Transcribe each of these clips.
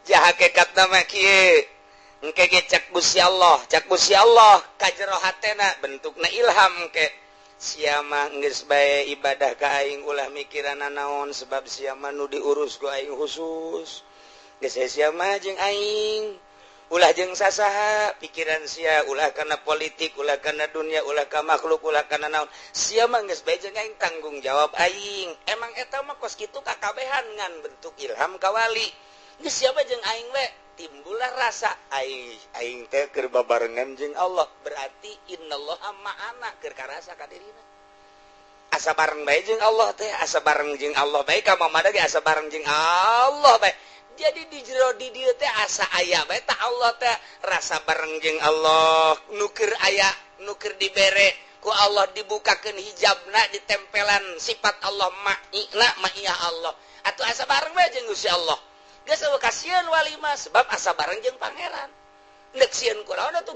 Ja hakikatna mah kieu. Engke ge cek Gusti Allah, cek Gusti Allah ka jero hatena bentukna ilham ke. Sia mah geus bae ibadah ka aing ulah mikiran naon sebab sia mah nu diurus ku aing khusus. Geus sia mah jeung aing. Ulah jeung sasaha pikiran sia ulah kana politik, ulah kana dunia, ulah ka makhluk, ulah kana naon. Sia mah geus bae jeung aing tanggung jawab aing. Emang eta mah kos kitu kakabehan ngan bentuk ilham ka wali. Geus sia mah jeung aing we timbullah rasa aing aing teh keur babarengan jeung Allah. Berarti innallaha ma'ana keur karasa ka dirina. Asa bareng bae jeung Allah teh, asa bareng jeung Allah bae ka mamada ge asa bareng jeung Allah bae. Jadi di jero di dieu teh asa aya bae tah Allah teh rasa bareng jeung Allah nu keur aya nu keur dibere ku Allah dibukakeun hijabna ditempelan sifat Allah ma'ina ma'iyah Allah atuh asa bareng bae jeung Gusti Allah. Geus eueuh kasieun wali mah sebab asa bareng jeung pangeran. Deuk sieun ku laon atuh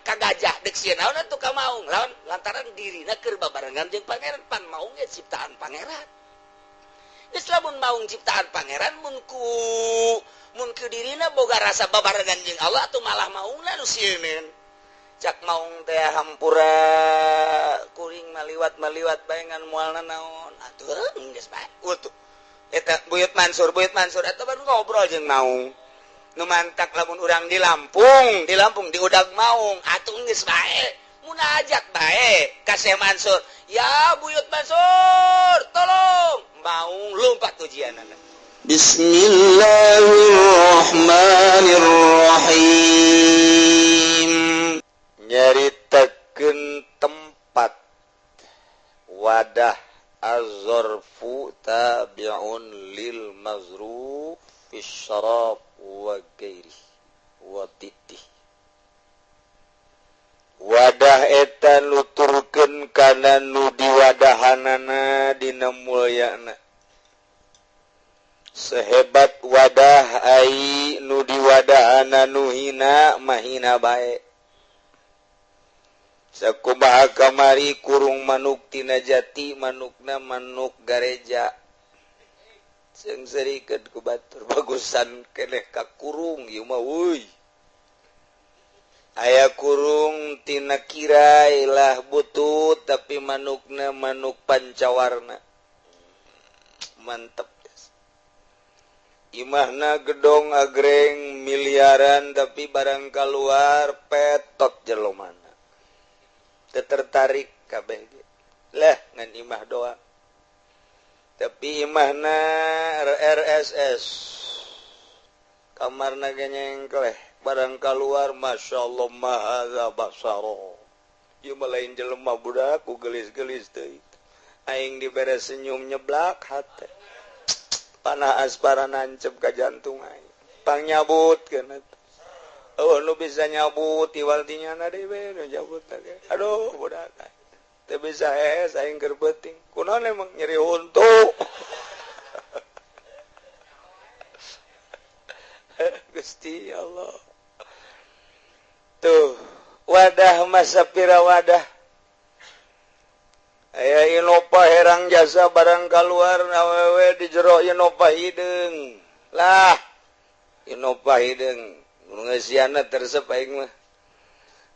ka gajah, deuk sieun naon atuh ka maung laon lantaran dirina keur babarengan jeung pangeran pan maung ge ciptaan pangeran. Geus lamun maung ciptaan pangeran mun ku dirina boga rasa babarengan jeung Allah atuh malah maungna nu sieuneun. Cak maung teh hampura kuring maliwat-maliwat bae ngan moalna naon atuh geus bae. Utuh. Eta Buyut Mansur eta baru ngobrol jeung maung. Nu mantak lamun urang di Lampung, di udag maung atuh geus bae. Munajat bae ka Syekh Mansur. Ya Buyut Mansur, tolong. Maung lompat ujianana. Bismillahirrahmanirrahim. Nyaritakeun tempat wadah az-zarfu tabi'un lil mazruf fi syarab wa ghairi wa titih. Wadah eta nuturkeun kana nu diwadahanana dina mulyana. Sehebat wadah ai nu diwadahana nu hina mahina bae. Sakumaha kamari kurung manuk tina jati manukna manuk gareja. Seungseurikeun ku batur bagusan keneh ka kurung ieu mah euy. Aya kurung tina kirai lah butut tapi manukna manuk pancawarna. Mantep. Imahna gedong agreng miliaran tapi barang keluar petot jelomana. Teu tertarik kabeh ge. Lah ngan imah doang. Tapi imahna RSS. Kamarna ge nyengkleh. Barang keluar Masya Allah mahaza basaro. Ieu mah lain jelema budak ku gelis-gelis teuing. Aing dibere senyum nyeblak hate. Panah aspara nancep ka jantung aing. Pang nyabut keun atuh. Oh nu bisa nyabut iwal ti nyana deui we nu nyabut teh. Aduh budak teu bisa hees aing keur beuting. Kunaon emang nyeri huntu. Gusti Allah. Tuh wadah masa pira wadah. Aya Innova herang jasa barang keluar awewe di jero Innova hideung. Lah Innova hideung nu ngeusiana tersep aing mah.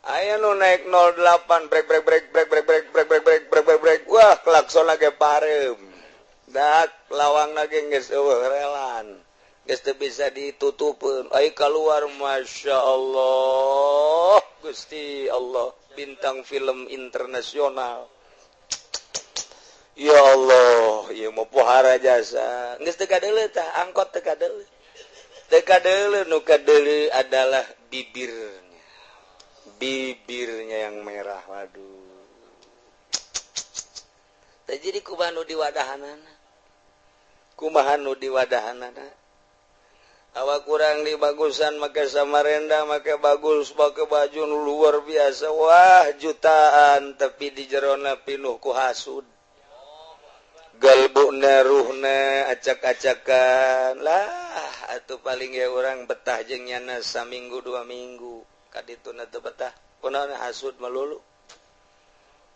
Aya nu naik 08 brek brek brek brek brek brek brek brek brek brek brek brek. Wah klakson ge pareum. Dak lawangna ge geus eueuh relan. Geus teu bisa ditutupeun. Ai keluar Masya Allah Gusti Allah bintang film internasional. Ya Allah, ieu mah pohara jasa. Geus teu kadeuleu tah, angkot teu kadeuleu. Teu kadeuleu nu kadeuleu adalah bibirnya. Bibirnya yang merah, waduh. Tah jadi kumaha nu diwadahanana? Kumaha nu diwadahanana? Awak kurang dibagusan make samarenda, make bagus, make baju nu luar biasa. Wah, jutaan tapi di jerona pinuh ku hasud. Galbuna ruhna acak-acakan lah atuh paling ya orang betah jeung nyana saminggu dua minggu kadituna teu betah kunaon hasud melulu.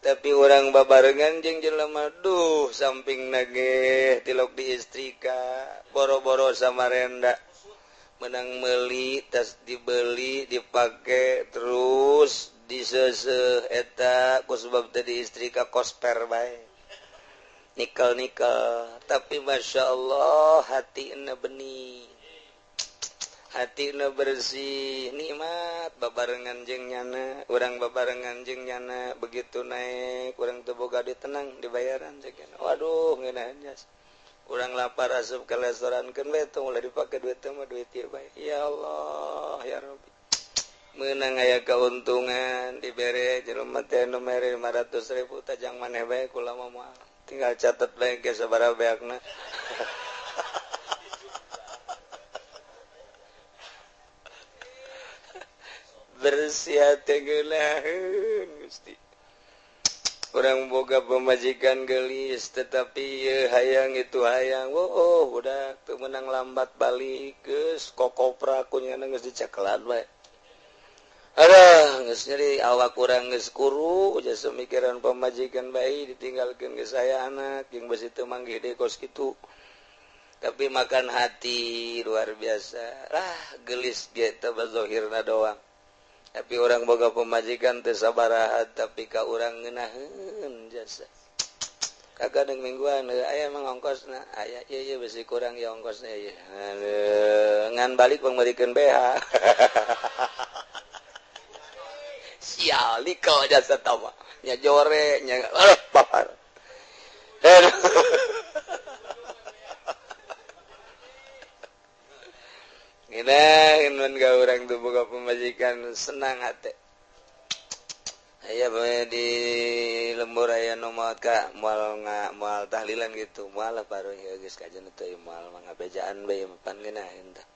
Tapi orang babarengan jeung jelema duh samping nage tilok diistrika boro-boro samarenda Menang meuli tas dibeli dipake terus diseseh eta ku sebab tadi istri ka kosper bae. Nikel-nikel tapi Masya Allah hatina bening, hatina bersih, nikmat babarengan jeung nyana, urang babarengan jeung nyana begitu naik urang teu boga duit tenang dibayaran ceuk. Waduh ngeunaheun jas. Urang lapar asup ke restoran keun we tong ulah dipake duit teh mah duit ieu bae. Ya Allah ya Rabbi. Meunang aya keuntungan dibere jelema teh nu mere 500.000 tajang maneh bae kula mah moal. Tinggal catat bae ge sabaraha beakna. Bersih hate geunaheun Gusti. Urang boga pemajikan gelis tetapi ye hayang itu hayang. Oh, udah teu meunang lambat balik geus kokopra ku nyana geus dicekelan bae. Aduh, geus nyeri awak urang geus kuru jasa mikiran pamajikan bae ditinggalkeun geus aya anak jeung besi teu manggih deui kos kitu. Tapi makan hati luar biasa. Lah gelis ge teh bazohirna doang. Tapi orang boga pemajikan teu sabaraha tapi ka urang ngeunaheun jasa. Kakadeng mingguan aya emang ongkosna, aya ieu ieu besi kurang ya ongkosna ieu. Ngan balik pangmeurikeun BH. Sial kau jasa tama nya jore nya aduh papar. Ngeunaheun mun ka urang teu boga pamajikan senang hate. Aya bae di lembur aya nu maot ka moal moal tahlilan gitu moal baru geus kajen teu moal mangabejaan bae pan ngeunaheun tah.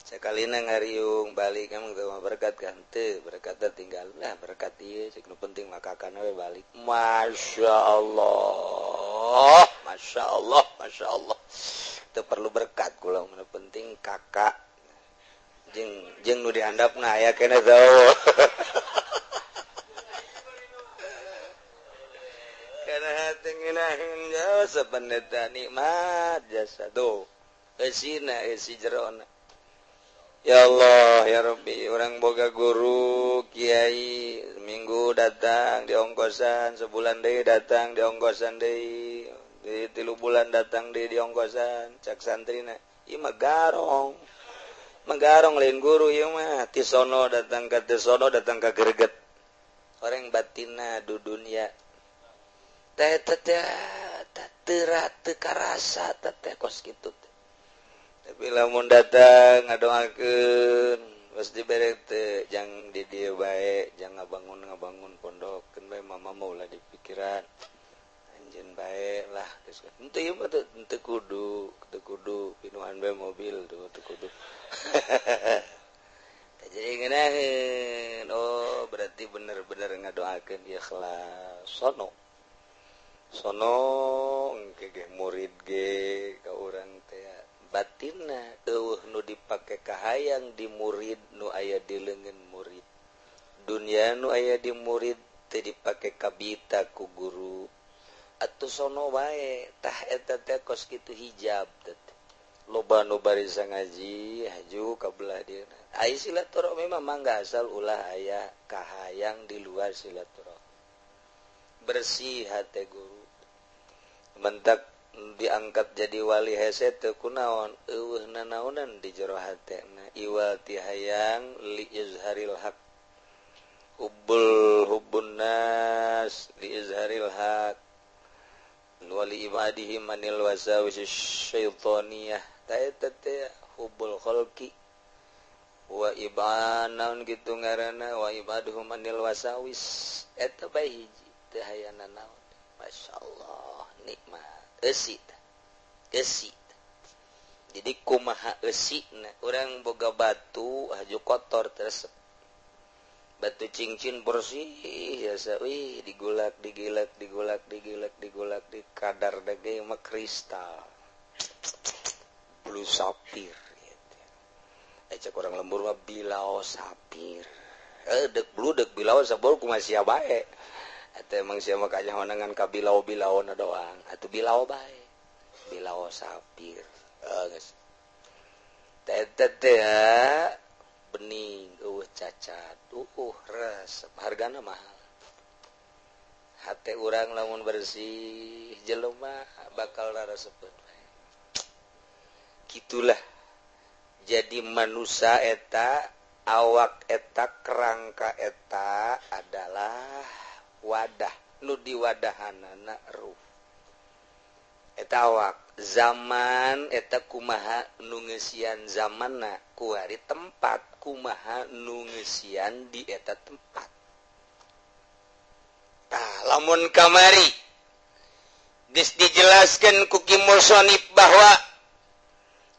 Sakalina ngariung balik emang teu berkat kan teu berkat tinggal lah berkat ieu cek nu penting mah kakana we balik. Masya Allah, Masya Allah, Masya Allah. Teu perlu berkat kula nu penting kakak jeung jeung nu dihandapna aya keneh teu. Kana hate ngeunaheun jasa pendeta nikmat jasa tuh eusina eusi jerona. Ya Allah ya Rabbi, orang boga guru kiai minggu datang di ongkosan, sebulan deui datang di ongkosan deui, di 3 bulan datang deui di ongkosan, cak santrina ieu mah garong. Menggarong lain guru ieu mah, ti sono datang ka ti sono datang ka greget. Orang batinna du dunya. Teh teh teh teu karasa teh kos kitu. Tapi lamun datang ngadoakeun geus dibere teh jang di dieu bae, jang ngabangun-ngabangun pondok keun bae mama mah ulah dipikiran. Anjeun bae lah geus. Henteu ieu mah teu kudu, teu kudu pinuhan bae mobil tuh teu kudu. Jadi ngeunaheun, oh berarti bener-bener ngadoakeun ikhlas. Sono. Sono engke ge murid ge ka urang teh batinna eueuh nu dipake kahayang di murid nu aya di leungeun murid. Dunya nu aya di murid teu dipake kabita ku guru. Atuh sono wae tah eta teh kos kitu hijab teh. Loba nu barisa ngaji haju ka belah dieu. Ai silaturahmi mah mangga asal ulah aya kahayang di luar silaturahmi. Bersih hate guru. Mentak diangkat jadi wali hese teu kunaon eueuh nanaonan di jero hatena iwal ti hayang li izharil haq hubbul hubbun nas li izharil haq wali ibadihi manil wasawis syaitoniyah ta eta teh hubbul khalqi wa ibanaun kitu ngaranna wa ibaduhum manil wasawis eta bae hiji teu hayang nanaon. Masyaallah nikmat eusi eusi. Jadi kumaha eusina urang boga batu haju kotor terus batu cincin bersih biasa wih digulak digilak digulak digilak digulak di kadar dage mah kristal blue sapphire gitu. Cek orang lembur mah bilao sapir dek blue dek bilao sabor kumaha sia bae. Atau emang sia mah kanyahonan ka bilao-bilaona doang atuh bilao bae bilao sapir geus. Eta teh bening, eueuh cacat, resep, hargana mahal. Hate urang lamun bersih, jelema bakal rarasepeun. Gitulah jadi manusia eta, awak eta, kerangka eta adalah wadah nu diwadahanana ruh eta. Awak zaman eta kumaha nu ngeusian zamanna, kuari tempat kumaha nu ngeusian di eta tempat. Tah, lamun kamari geus dijelaskan ku Ki Musonif bahwa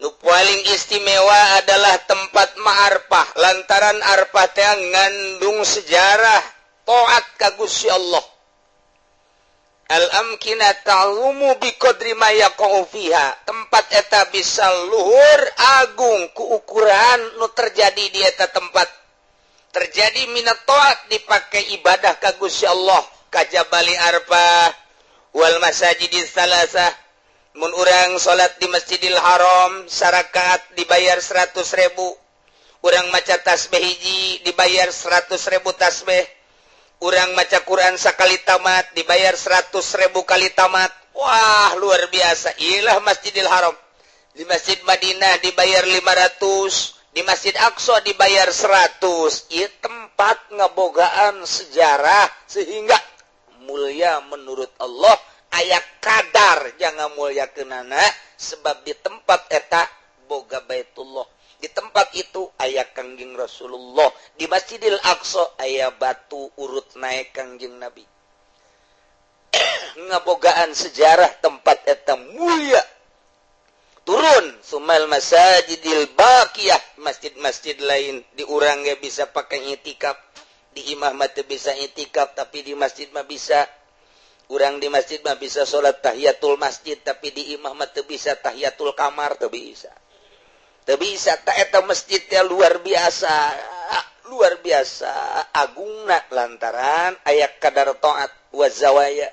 nu paling istimewa adalah tempat ma'arfah, lantaran arfah teh ngandung sejarah taat ka Gusti Allah. Al-amkina ta'lumu biqadri ma yaqa'u fiha. Tempat eta bisa luhur agung ku ukuran nu terjadi di eta tempat, terjadi minat taat, dipakai ibadah ka Gusti Allah, ka Jabali Arfah wal masajidis salasah. Mun urang salat di Masjidil Haram sarakaat dibayar 100.000, urang maca tasbih hiji dibayar 100.000 tasbih, urang maca Quran sakali tamat dibayar 100.000 kali tamat. Wah, luar biasa. Ilah Masjidil Haram. Di Masjid Madinah dibayar 500, di Masjid Aqsa dibayar 100. Ieu tempat ngebogaan sejarah sehingga mulia menurut Allah. Aya kadar jangan mulia kenana, sebab di tempat eta boga Baitullah, di tempat itu aya Kangjeng Rasulullah, di Masjidil Aqsa aya batu urut naik Kangjeng Nabi. Ngabogaan sejarah tempat eta mulia. Turun sumal masajidil baqiyah, masjid-masjid lain di urang ge bisa pakai itikaf. Di imah mah teu bisa itikaf, tapi di masjid mah bisa. Urang di masjid mah bisa salat tahiyatul masjid, tapi di imah mah teu bisa tahiyatul kamar, teu bisa, teu bisa. Tak eta masjid ya luar biasa, luar biasa agungna, lantaran aya kadar taat. Wa zawaya,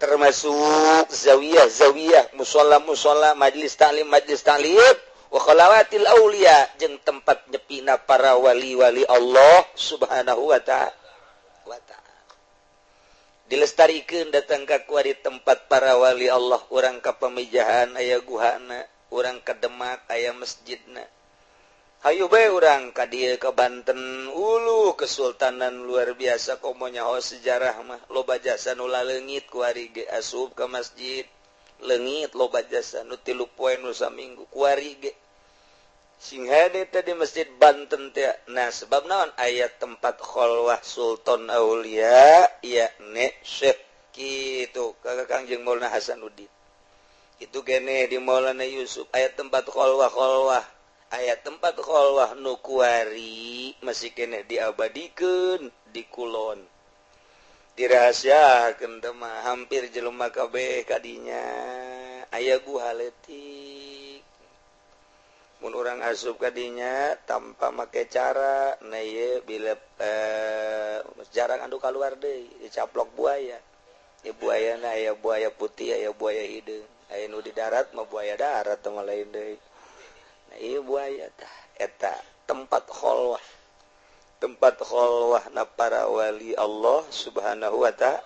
termasuk zawiyah zawiyah, musola musola, majlis taklim majlis taklim, wa khalawatil aulia, jeung tempat nyepina para wali-wali Allah Subhanahu wa ta'ala. Dilestarikan datang ka kuari tempat para wali Allah. Urang ka Pamijahan aya guhana, urang ka Demak aya masjidna. Hayu bae urang ka dieu, ka Banten ulu kesultanan luar biasa. Komo nyaho sejarah mah loba jasa nu laleungit. Kuari ge asup ka masjid leungit, loba jasa nu 3 poe, nu saminggu. Kuari ge sing hade teh di Masjid Banten teh. Nah, sebab naon? Aya tempat kholwah Sultan Aulia, yakni Syekh kitu kakak Kangjeng Maulana Hasanuddin itu kene. Di Maulana Yusuf aya tempat kholwah kholwah, aya tempat kholwah nu kuari masih kene diabadikeun di kulon, dirahasiakeun teh mah hampir jelema kabeh kadinya. Aya guha leutik, mun urang asup kadinya tanpa make cara. Nah, ieu bila jarang anu keluar deui, dicaplok buaya. Ya, buaya na aya buaya putih, aya buaya hideung, aya nu di darat mah buaya darat mah lain deui. Nah, ieu buaya tah eta tempat kholwah, tempat kholwah na para wali Allah Subhanahu wa ta'ala.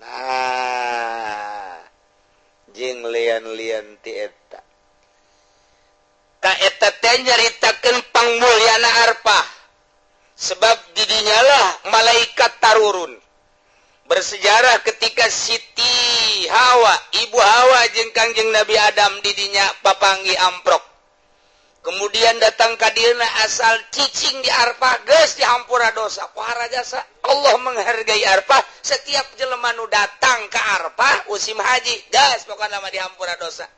Nah, jeung lian-lian ti eta. Ka eta teh nyaritakeun pangmulyana Arfah, sebab didinyalah malaikat tarurun. Bersejarah ketika Siti Hawa, Ibu Hawa jeung Kangjeng Nabi Adam didinya papanggi amprok, kemudian datang ka dieuna, asal cicing di Arfah geus dihampura dosa. Pohara jasa Allah menghargai Arfah. Setiap jelema nu datang ke Arfah musim haji geus pokona mah dihampura dosa.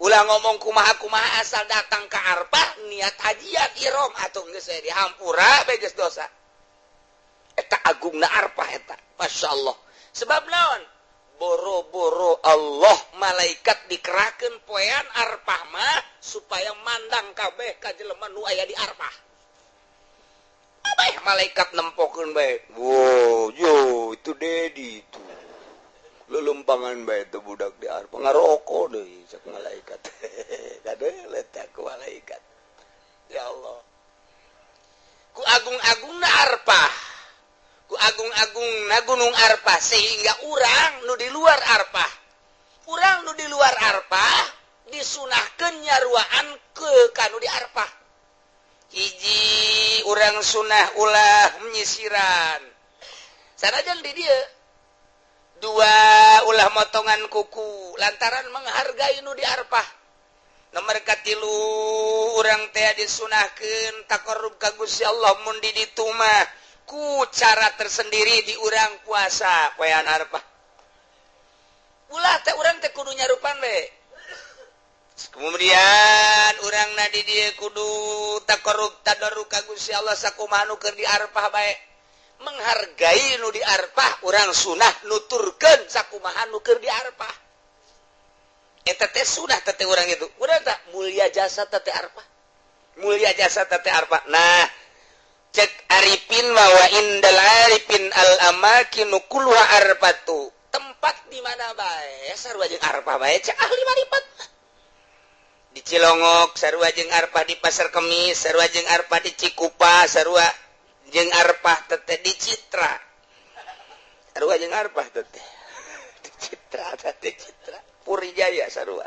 Ulah ngomong kumaha kumaha, asal datang ke Arfah niat hajian ihram atau geus dihampura bae geus dosa. Eta agungna Arfah eta, Masya Allah. Sebab naon? Boro-boro Allah, malaikat dikerakeun poean Arfah mah supaya mandang kabeh ka jelema nu aya di Arfah. Abeh malaikat nempokeun bae. Wow, yo itu Dedi itu. Lulumpangan bae teh budak di Arfah ngarokok deui cek malaikat. Kadeuleuh teh ku malaikat. Ya Allah. Ku agung-agungna Arfah. Ku agung-agungna Gunung Arfah sehingga urang nu di luar Arfah. Urang nu di luar Arfah disunahkeun nyaruaan ke kanu di Arfah. Hiji urang sunah ulah menyisiran. Sanajan di dieu. Dua ulah motongan kuku lantaran menghargai nu di Arfah. Nomor katilu urang teh disunahkeun taqarrub ka Gusti Allah mun di ditu mah ku cara tersendiri di urang puasa poean Arfah. Ulah teh urang teh kudu nyarupan we. Kemudian urang na di dieu kudu taqarrub tadarru ka Gusti Allah sakumaha nu keur di Arfah bae. Menghargai nu di Arfah urang sunah nuturkeun sakumaha nu keur di Arfah. Eta teh sunah teh urang itu. Urang tah mulia jasa teh Arfah. Mulia jasa teh Arfah. Nah, cek arifin wa indal arifin al amakinu kulluha arfatu. Tempat di mana bae sarua jeung Arfah bae cek ahli marifat. Di Cilongok sarua jeung Arfah, di Pasar Kemis sarua jeung Arfah, di Cikupa sarua jeung Arfah teh, di Citra sarua jeung Arfah teh, di Citra teh, Citra Puri Jaya sarua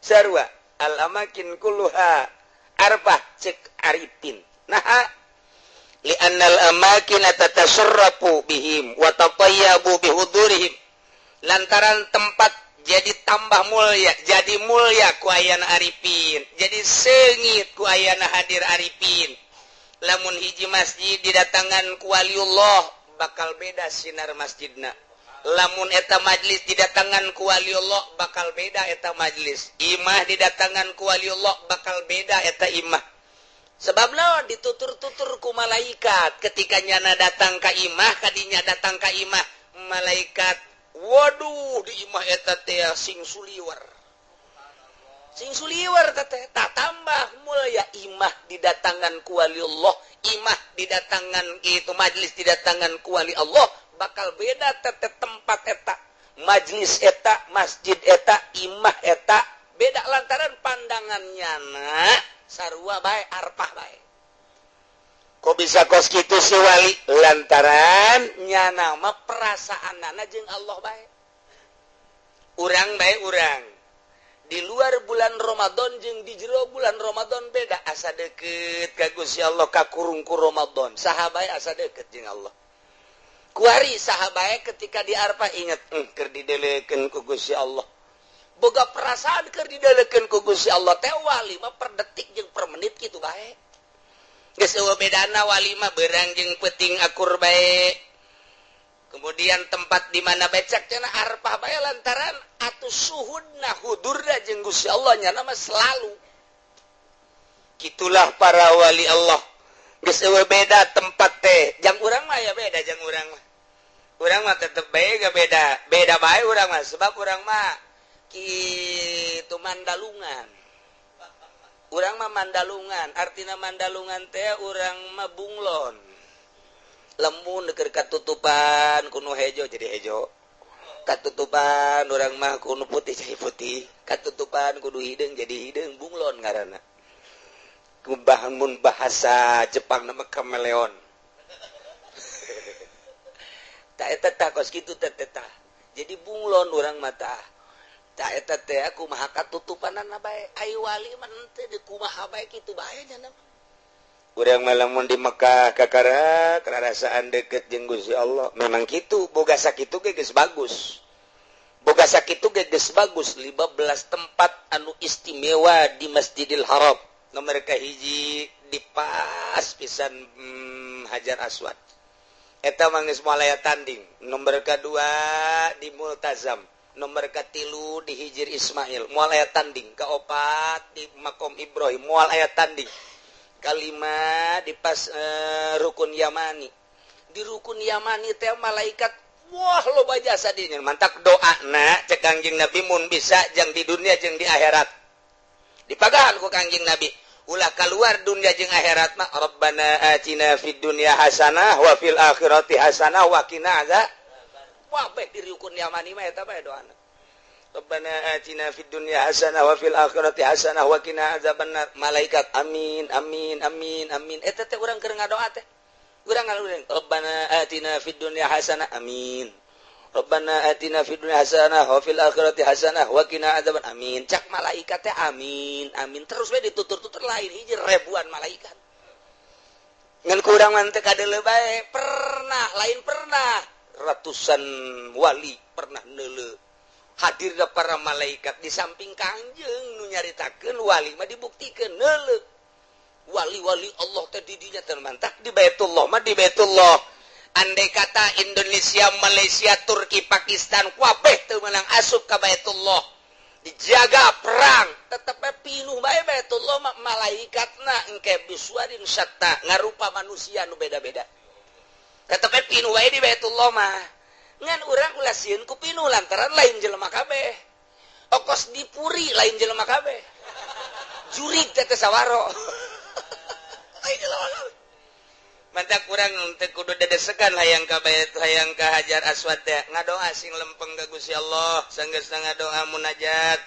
sarua. Al amakin kulluha arfah cek arifin. Nah, li'annal amakin tatasarrafu bihim wa tatayyabu bihudurihim, lantaran tempat jadi tambah mulia, jadi mulia ku ayana arifin, jadi seungit ku ayana hadir arifin. Lamun hiji masjid didatangan ku waliullah bakal beda sinar masjidna. Lamun eta majlis didatangan ku waliullah bakal beda eta majlis. Imah didatangan ku waliullah bakal beda eta imah. Sebab naon ditutur-tutur ku malaikat ketika nyana datang ka imah, kadinya datang ka imah malaikat, waduh di imah eta teh sing suliwer. Sing suliwer teh tak tambah mulia imah didatangan ku waliullah, imah didatangan itu majlis didatangan ku wali Allah bakal beda teh tempat eta, majlis eta, masjid eta, imah eta beda lantaran pandangan nyana sarua bae arpah bae. Kok bisa kos kitu si wali? Lantaran nyana mah perasaanana jeung Allah bae. Urang bae urang. Di luar bulan Ramadan jeung di jero bulan Ramadan beda, asa deukeut ka Gusti Allah kakurung ku Ramadan. Saha bae asa deukeut jeung Allah. Kuari saha bae ketika di Arfah inget keur didelekeun ku Gusti Allah. Boga perasaan keur didelekeun ku Gusti Allah teh wali mah per detik jeung per menit kitu bae. Geus eueuh bedana wali mah beurang jeung peuting akur bae. Kemudian tempat di mana becak cenah arpah bae lantaran atuh suhudna hudurna jeung Gusti Allah nya mah selalu. Kitulah para wali Allah. Geus eueuh beda tempat teh. Jang urang mah ya beda jang urang mah. Urang mah tetep bae gak beda. Beda bae urang mah sebab urang mah kitu mandalungan. Urang mah mandalungan, artina mandalungan teh urang mah bunglon. Lemun keur katutupan kuno hejo jadi hejo. Katutupan urang mah kuno putih jadi putih. Katutupan kudu hideung jadi hideung, bunglon ngaranna. Mun bahasa Jepang nama kameleon. Tak eta tah kos kitu teh teh. Jadi bunglon urang mah tah. Tak eta teh kumaha katutupanana bae. Ai wali mah henteu di kumaha bae kitu bae nya. Urang mah lamun di Mekah kakara karasaan deket jeung Gusti Allah. Memang kitu, boga sakitu ge geus bagus. Boga sakitu ge geus bagus 15 tempat anu istimewa di Masjidil Haram. Nomor kahiji di pas pisan Hajar Aswad. Eta mah geus moal aya tanding. Nomor kadua di Multazam. Nomor katilu di Hijir Ismail, moal aya tanding. Kaopat di Makom Ibrahim, moal aya tanding. Kalima di pas Rukun Yamani. Di Rukun Yamani teh malaikat wah loba jasa dinya. Mantak doana cek Kangjeng Nabi mun bisa jang di dunia jeung di akhirat. Dipagahan ku Kangjeng Nabi, ulah keluar dunia jeung akhirat mah Rabbana atina fid dunya hasanah wa fil akhirati hasanah wa qina azab. Kabeh di rukun Yamani mah eta bae doana. Rabbana atina fid dunya hasanah wa fil akhirati hasanah wa qina azabannar. Malaikat amin amin amin amin. Eta teh urang keur ngadoa teh. Urang ngaluring Rabbana atina fid dunya hasanah amin. Rabbana atina fid dunya hasanah wa fil akhirati hasanah wa qina azaban amin. Cak malaikat teh amin amin terus we ditutur-tutur lain hiji ribuan malaikat. Ngan kurang mah teu kadeuleu bae, pernah lain pernah ratusan wali pernah neuleu. Hadirna para malaikat di samping Kangjeng nu nyaritakeun wali mah dibuktikeun neuleu. Wali-wali Allah teh di dinya teh mantak di Baitullah mah di Baitullah. Andai kata Indonesia, Malaysia, Turki, Pakistan kabeh teu meunang asup ka Baitullah. Dijaga perang, tetep bae pinuh bae Baitullah mah malaikatna engke bisuarin syatta ngarupa manusia nu beda-beda. Tetep bae pinuh bae di Baitullah mah. Ngan urang ulah sieun ku pinuh lantaran lain jelema kabeh. Okos dipuri lain jelema kabeh. Jurig teh teh sawaro. Lain jelema kabeh. Mantap kurang teu kudu dedesekan hayang ka bait hayang ka Hajar Aswad teh ngadoa sing lempeng ka Gusti Allah sanggeusna ngadoa munajat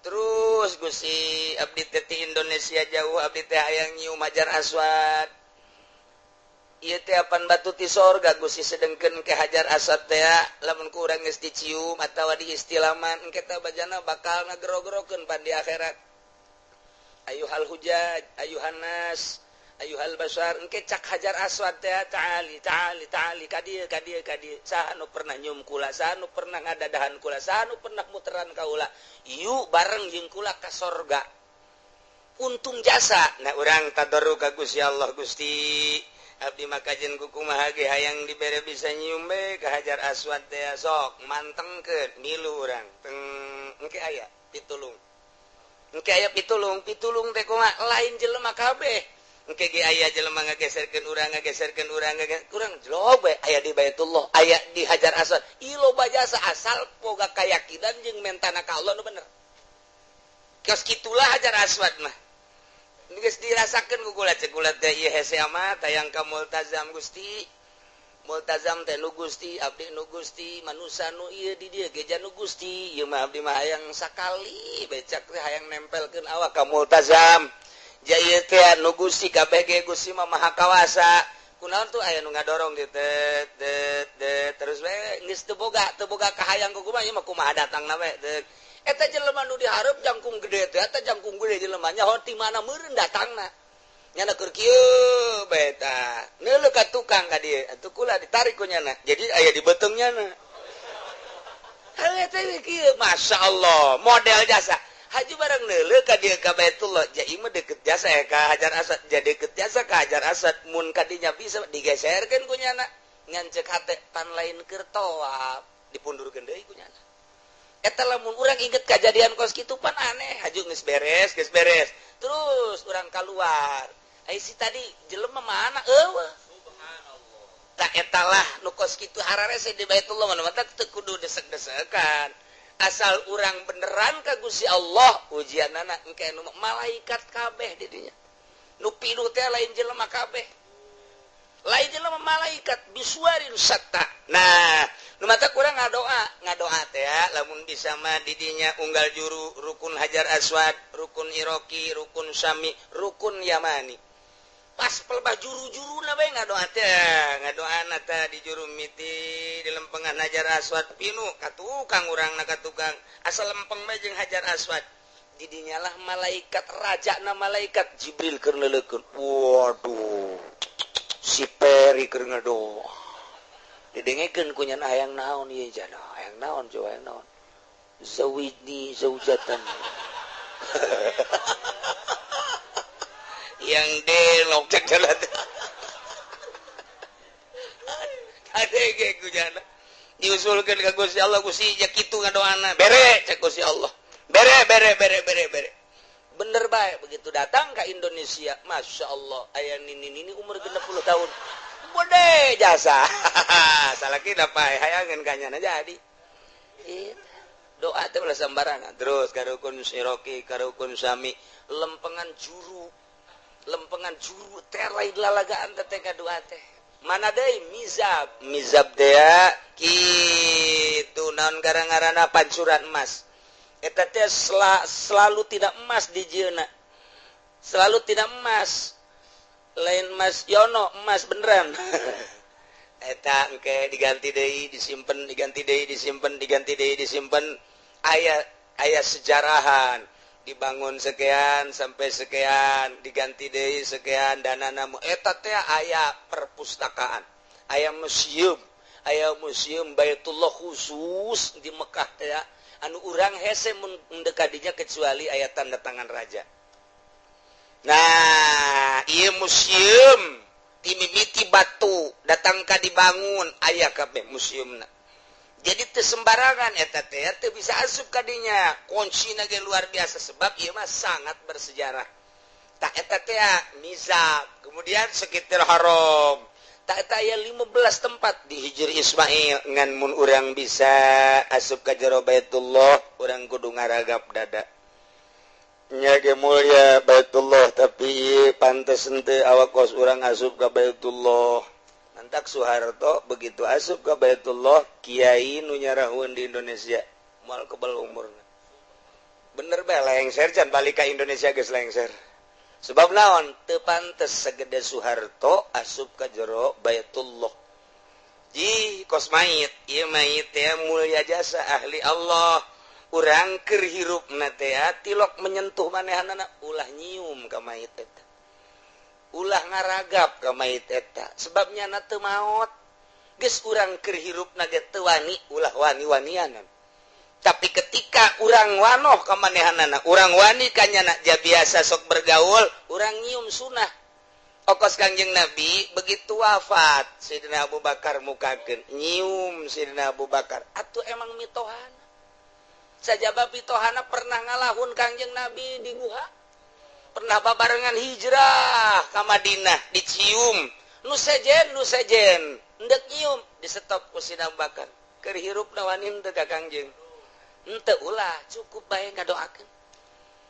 terus Gusti abdi teh ti Indonesia jauh abdi teh hayang nyium Hajar Aswad ieu teh apan batu ti sorga Gusti sedengkeun ke Hajar Aswad teh lamun ku urang geus dicium atawa diistilaman engke teh bajana bakal ngagero-gerokeun pan di akhirat ayuhal hujaj ayuhan nas ayuhal basar engke cak Hajar Aswad teh ta'ali ta'ali ta'ali ka dieu ka dieu ka dieu saha nu pernah nyium kula saha nu pernah ngadadahan kula saha nu pernah muteran kaula yuk bareng jeung kula ka sorga untung jasa nah urang tadarru ka Gusti Allah Gusti abdi mah kajen ku kumaha ge hayang dibere bisa nyium be ka Hajar Aswad teh sok mantengkeun milu urang teng engke aya pitulung engke aya pitulung pitulung teh kumaha lain jelema kabeh engke ge aya jelema ngageserkeun urang ngageserkeun urang kurang jelog bae aya di Baitullah aya di Hajar Aswad ieu loba jasa asal boga kayakinan jeung mentana ka Allah nu bener kios kitulah Hajar Aswad mah geus dirasakeun ku kula ceuk kula teh ieu hese amat hayang ka Multazam Gusti Multazam teh nu Gusti abdi nu Gusti manusa nu ieu di dieu ge nu Gusti ieu mah abdi mah hayang sakali becak teh hayang nempelkeun awak ka Multazam jaya teh nu Gusti kabeh ge Gusti mah maha kawasa kunaon tuh aya nu ngadorong di tet tet tet terus we geus teu boga kahayang ku kumaha ieu mah kumaha datangna we eta jelema nu dihareup jangkung gede teh eta jangkung gede jelema nyaho ti mana meureun datangna nyana keur kieu bae tah neuleuh ka tukang ka dieu atuh kula ditarik ku nyana jadi aya di beuteung nyana heuh teh kieu masyaallah model jasa haji barang neuleuh ka dieu ka Baitullah ja ieu mah deket jasa ya ka Hajar Aswad ja deket jasa ka Hajar Aswad mun ka dinya bisa digeserkeun ku nyana ngan ceuk hate pan lain keur tawaf dipundurkeun deui ku nyana eta lamun urang inget kajadian kos kitu pan aneh haju geus beres terus urang kaluar ai si tadi jelema mana eueuh subhanallah tak eta lah nu kos kitu hararese di Baitullah mah teu kudu desek-desekan asal urang beneran ka Gusti Allah ujianana engke nu malaikat kabeh di dinya nu pinuh teh lain jelema kabeh lain jelema malaikat bisuarin syatta nah nu mata kurang ngadoa teh lamun bisa mah di dinya unggal juru rukun Hajar Aswad rukun Iraki rukun Syami rukun Yamani pas pelbah juru-juruna bae ngadoa teh ngadoana teh di juru miti di lempengan Hajar Aswad pinuh ka tukang urangna ka tukang asal lempeng bae jeung Hajar Aswad di dinya lah malaikat rajana malaikat Jibril keur neuleukeun waduh si Peri keur ngadoa didengekeun ku nyana hayang naon ieu jana hayang naon coba hayang naon zawijni zaujatan yang delok cek jalan adege ku jana diusulkeun ka Gusti Allah Gusti ja kitu ngadoana bere cek Gusti Allah bere bere bere bere bere bener bae begitu datang ka Indonesia Masya Allah aya nini-nini umur 60 tahun bode jasa salah kita pae hayangeun ka nyana jadi doa teh ulah sembarangan terus ka rukun Siroki ka rukun Sami lempengan juru teh lain lalagaan teh ka doa teh Mana deui mizab, mizab teh kitu naon gara-garana pancuran emas. Eta teh selalu tidak emas di jieuna. Selalu tidak emas. Lain emas yono, emas beneran. Eta engke diganti deui, disimpen, diganti deui, disimpen, diganti deui, disimpen. Aya aya sejarahan. Dibangun sekian sampai sekian, diganti deui sekian dana namu. Eta teh aya perpustakaan, aya museum, aya museum Baitullah khusus di Mekah teh anu urang hese mun mendekatinya kecuali aya tanda tangan raja. Nah, ieu museum timimiti batu datang ka dibangun aya kabeh museumna. Jadi teu sembarangan eta teh teu bisa asup ka dinya, kuncina ge luar biasa sebab ieu mah sangat bersejarah. Tak eta teh mizab, kemudian sekitar haram. Tak eta aya 15 tempat di Hijr Ismail ngan mun urang bisa asup ka jero Baitullah, urang kudu ngaragap dada. Nya ge mulia Baitullah tapi pantes henteu awak kos urang asup ka Baitullah. Mantak Soeharto begitu asup ka Baitullah, kiai nu nyarahueun di Indonesia moal kebel umurna. Bener bae lengser can balik ka Indonesia geus lengser. Sebab naon teu pantes segede Soeharto asup ka jero Baitullah. Ji kos mayit, ieu mayit teh mulia jasa ahli Allah. Urang keur hirupna teh tilok menyentuh manehanana ulah nyium ka mayit eta. Ulah ngaragap ka mayit eta sebabnya na teu maot. Geus urang keur hirupna ge teu wani ulah wani-wanianan. Tapi ketika urang wanoh ka manehanana, urang wani ka nyana ja biasa sok bergaul, urang nyium sunah. Okos Kangjeng Nabi begitu wafat Sayyidina Abu Bakar mukakeun nyium Sayyidina Abu Bakar. Atuh emang mitohana. Sajaba mitohana pernah ngalahun Kangjeng Nabi di guha. Pernah babarengan hijrah ka Madinah dicium. Nu sejen endek nyium disetop ku Sayyidina Abu Bakar. Keur hirupna wani henteu ka Kangjeng. Henteu ulah cukup bae ngadoakeun.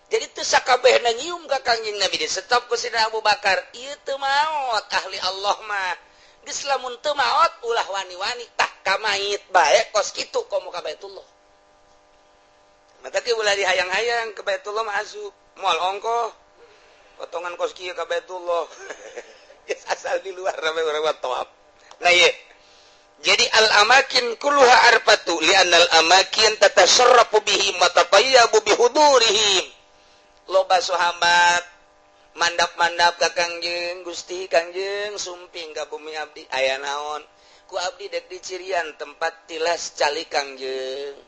Jadi teu sakabehna nyium ka Kangjeng Nabi disetop ku Sayyidina Abu Bakar. Ieu teu maot ahli Allah mah. Geus lamun teu maot ulah wani-wani tah ka mayit bae kos kitu komo ka Baitullah. Mata ge ulah dihayang-hayang ke Baitullah mah asup moal ongkoh. Potongan kos kieu ka Baitullah. Geus asal di luar rame urang mah tawaf. Nah ieu. Jadi al-amakin kulluha arfatu li'annal amakin tatasarrafu bihim wa tatayyabu bihudurihim. Loba sahabat mandap-mandap ka Kangjeng Gusti Kangjeng sumping ka bumi abdi aya naon ku abdi dek dicirian tempat tilas cali Kangjeng